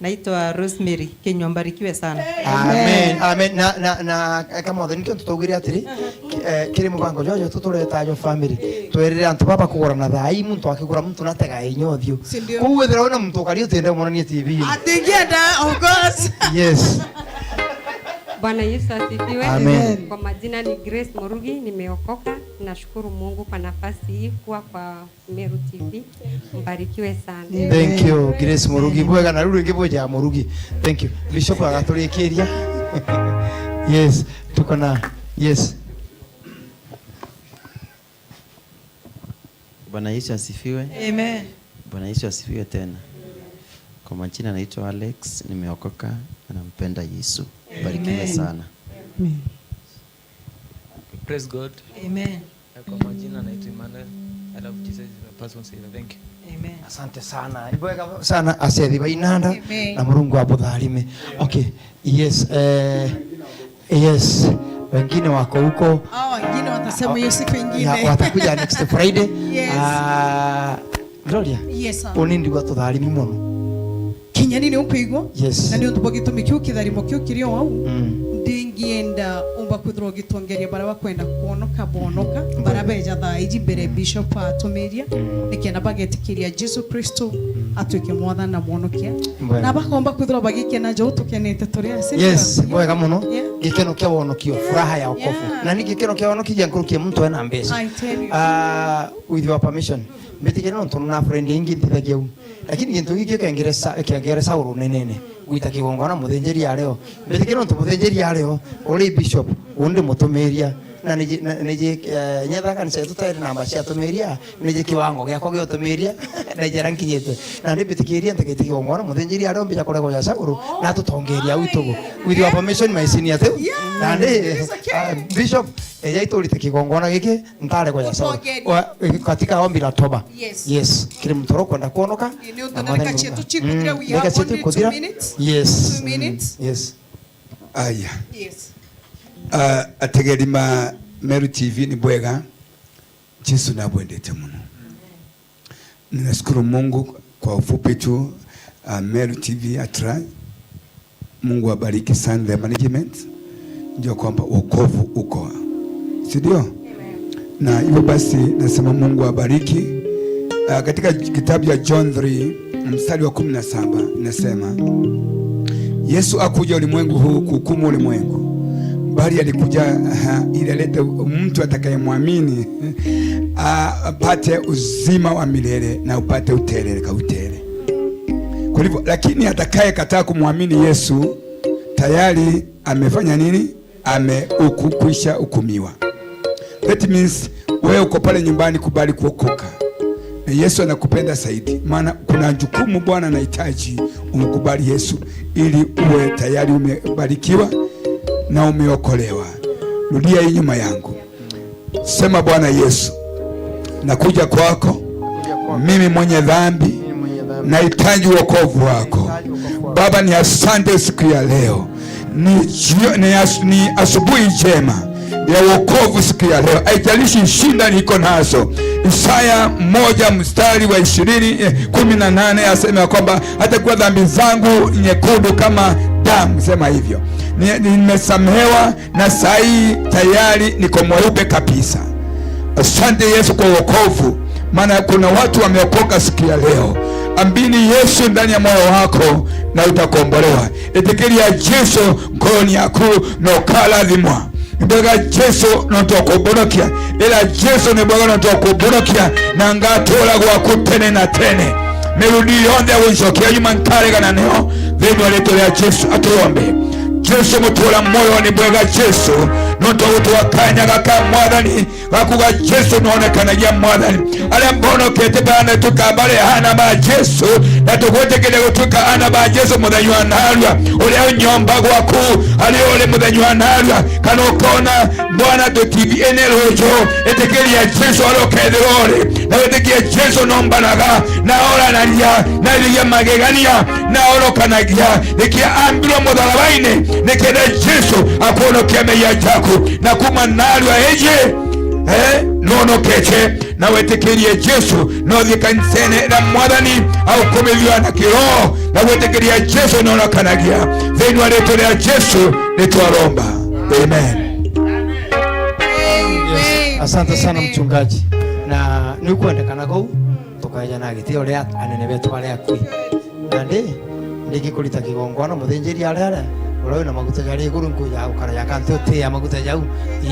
Naitwa Rosemary Kinyua, mbarikiwe sana. Amen. Amen. Amen. Na, na, na, kama othe nikio tutugire atiri, ki-, eh, kiri mubango jojo tutureta jo family. Twerire antu baba kugura na thai, muntu akigura muntu na tega inya uthio. Si ndio? Kuu wethira wina muntu ukari utinde monanie T V. Atingienda, of course. Yes. Bwana Yesu asifiwe. Amen. Kwa majina ni Grace Murugi, nimeokoka. Nashukuru Mungu kwa nafasi hii kuwa kwa Meru T V. Mbarikiwe sana. Thank you, Grace Murugi. Bwega na riu ringi bweja Murugi. Thank you. Bishop agaturikiria. Yes, tuko na, yes. Bwana Yesu asifiwe. Amen. Bwana Yesu asifiwe tena. Kwa majina naitwa Alex, nimeokoka na nampenda Yesu. Barikiwe sana. Amen. Praise God. Amen. Eh, kwa majina naitwa Emmanuel. I love Jesus is my personal savior. Thank you. Amen. Asante sana. Ibwega sana, aciari ba inanda. Amen. Na Murungu abutharime. Okay. Yes, eh, yes. Wengine wako huko. Hao wengine watasema hiyo siku ingine. Ya, watakuja next Friday. Yes. Ah, Gloria. Yes, sir. Uni ndigwa tutharimi mono. Kinya ni ni ukwigua. Yes. Na ni untu bwa gitumi kiu kitharimo kiu kiri o au. Mm. Ndingienda umba kwithirwa ugitongeria baria bakwenda kwonoka bonoka, baria beja thaa iji mbere bishop atumiria, nikenda bagetikiria Jesu Kristo atwike mwathani na mwonokia. Mbwega. Na bakomba kwithirwa bagikena jo tukenete turi asi. Yes, bwega mono. Yeah. Gikeno kia wonokio, furaha ya wokovu. Yeah. Na ni gikeno kia wonokio gia nkuruki ya muntu ena mbeca. I tell you. Ah, with your permission. Mbitikire nontu na friend ingi ntithagia u. Lakini gintu giki kiangere sa-, kiangere Saulu nenene. Gwita kigongona muthinjiri ario. Mbitikire nontu muthinjiri ario, uri bishop, undi mutumiria. Na niji, na, niji, eh, nyetha kanisa yetu tairi namba cia atumiria, niji kiwango giakwa gia utumiria, na njira nkinyite. Na ndi mbitikiria ntigiti kigongona muthinjiri ario mbija kuregwa ja Saulu, na tutongeria au itugu. With your permission, my senior teu. Yeah, Na ndi, it is okay. Ah, bishop, eja iturite kigongona giki, ntarego ya Saulu. Utongeria. Wa, katika ombi la toba. Yes. Yes. Kiri muntu uri kwenda kuonoka. Ni Na untu mwathani ndagika cietu Mungu. cikuthira, Mm, we ndagika have cietu only two ikuthira. Minutes. Yes. Two Mm, minutes. Yes. Aya. Yes. Ah, ategeri ma Meru T V ni bwega. Jesu nabwendete muno. Ninashukuru Mungu kwa ufupi tu, ah, Meru T V at large. Mungu abariki sana the management. Ndio kwamba wokovu uko. Si ndio? Na hivyo basi nasema Mungu abariki. Ah, katika kitabu ya John three mstari wa kumi na saba inasema, Yesu hakuja ulimwengu huu kuhukumu ulimwengu, bali alikuja, aha, ili alete mtu atakayemwamini, ah, apate uzima wa milele na upate utele ka utele. Kwa hivyo, lakini atakayekataa kumwamini Yesu tayari amefanya nini? Amehuku-, kwisha hukumiwa. That means, wewe uko pale nyumbani, kubali kuokoka. Na Yesu anakupenda zaidi, maana kuna jukumu Bwana anahitaji umkubali Yesu ili uwe tayari umebarikiwa na umeokolewa. Rudia hii nyuma yangu. Sema, "Bwana Yesu, nakuja kwako, mimi mwenye dhambi, nahitaji wokovu wako. Baba, ni asante siku ya leo. Ni jio-, ni as-, ni asubuhi njema ya wokovu siku ya leo. Haijalishi shida niko nazo." Isaya moja mstari wa ishirini, eh, kumi na nane asema ya kwamba hata kuwa dhambi zangu nyekundu kama damu. Sema hivyo. Ni-, nimesamehewa na saa hii tayari niko mweupe kabisa. Asante Yesu kwa wokovu, maana kuna watu wameokoka siku ya leo. Amini Yesu ndani ya moyo wako na utakombolewa. Itikiria Jesu ngoni yaku na ukarathimwa. Mbega Jesu nontu wa kumbonokia. Ila Jesu ni mbega nontu wa kumbonokia, na ngatura gwaku tene na tene. Mirudi yonthe ya guncokia nyuma nkaregana nayo thiini wa ritwa ria Jesu. Aturombe. Jesu, mutura moyo ni bwega Jesu, nontu wa gutua kanya gaka Mwathani, gakuga Jesu nonekanagia Mwathani. Aria mbonokete bana tukabare ana ba Jesu, na tugwitikiria gutuika ana ba Jesu muthenya wa narua. Uria unyomba gwaku ari uri muthenya wa narua, kana ukona Bwana, tu T V ene rujo, itikiria Jesu aria ukethirwa uri, na witikirie Jesu nombanaga, na oranagia, na irigia magegania, na orokanagia, nikia ambirwe mutharabaine, nikenda Jesu akwonokia meia jaku, na kuma narua iji, eh, nonokete, na witikirie Jesu, no uthie kanisene na Mwathani au kumithua na kiroho, na gwitikiria Jesu nonokanagia. Thiini wa ritwa ria Jesu nitwaromba. Amen. Amen. Asante sana Amen. Mchungaji. Na ni ukwendekana kou, tukaeja na gitio ria anene betu baria akui. Na ndi, ndigikurita kigongona muthinjiri aria aria, uria wina maguta jari iguru nkuja gukara ya kanti uti ya maguta jau.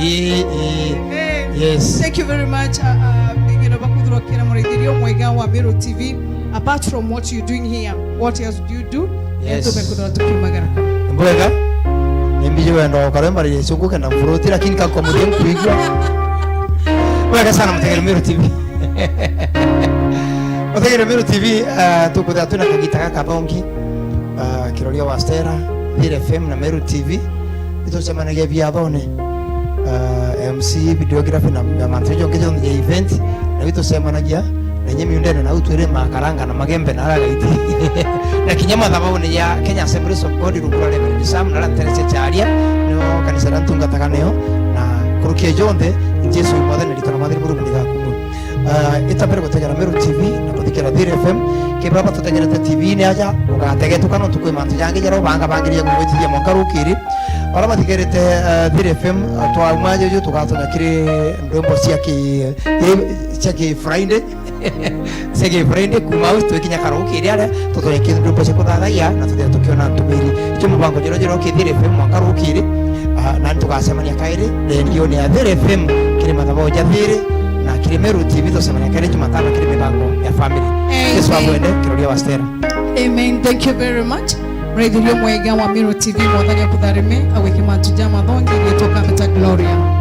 Ii, ii. Amen. Yes. Thank you very much. Uh, uh, you know, bakuthurokera muraithirio mwega wa Meru T V. Apart from what you doing here, what else do you do? Yes. Tumekwithirwa tukiumagara. Mbwega, nimbiji wendo wa ukaremba ria Yesu kenda mfuruti, lakini kakwa muthe nkuigua. Mbwega sana mutegere Meru T V. Mutegere Meru T V, ah, tukwithira twina kagita gaka bongi, ah, kiroria wa Stella, Thira F M na Meru T V. Nitucemanagia biathone, ah, M C, videography na, na mantu jongi jonthe ja event. Na witucemanagia na inya miundene, nau twiri makaranga na magembe na aragaiti. Na kinya mathabauni ya Kenya Assemblies of God, rungu rwa Reverend Sam, na aria nterecia charia, nio kanisa ria ntungataga nio, na kurukia jonthe, Jesu mwathani, ritwa na mwathani Murungu ni gakumwe. Ah, ita mbere gutegera Meru T V na kuthikira Thiri F M. Kibra batutegerete T V-ini aja, ugategetuka nontu kwi mantu jangi jaria ubangabangiria gwitithia mwanka rukiri. Bara bathigerete, eh, Thiri F M, eh, twauma juju tugatonya kiri ndwimbo cia ki-, cia ki-Friday. Cia ki-Friday, kuma au twikinya karukiri aria, tutonye kiri ndwimbo cia kuthathaiya, na tuthire tukiona ntumiri. Icio mubango jero jero ki Thiri F M mwanka rukiri, ah, na nitugacemania kairi, rendioni ya Thiri F M, kiri mathabau ja Thiri, na kiri Meru T V, tucemania kairi Jumatano kiri mibango ya family. Amen. Jesu abwende, kiroria wa Stella. Amen. Thank you very much. Mraithirio mwega wa Meru T V, Mwathani akutharime, awike mantu ja mathongi, gitwa kameta Gloria.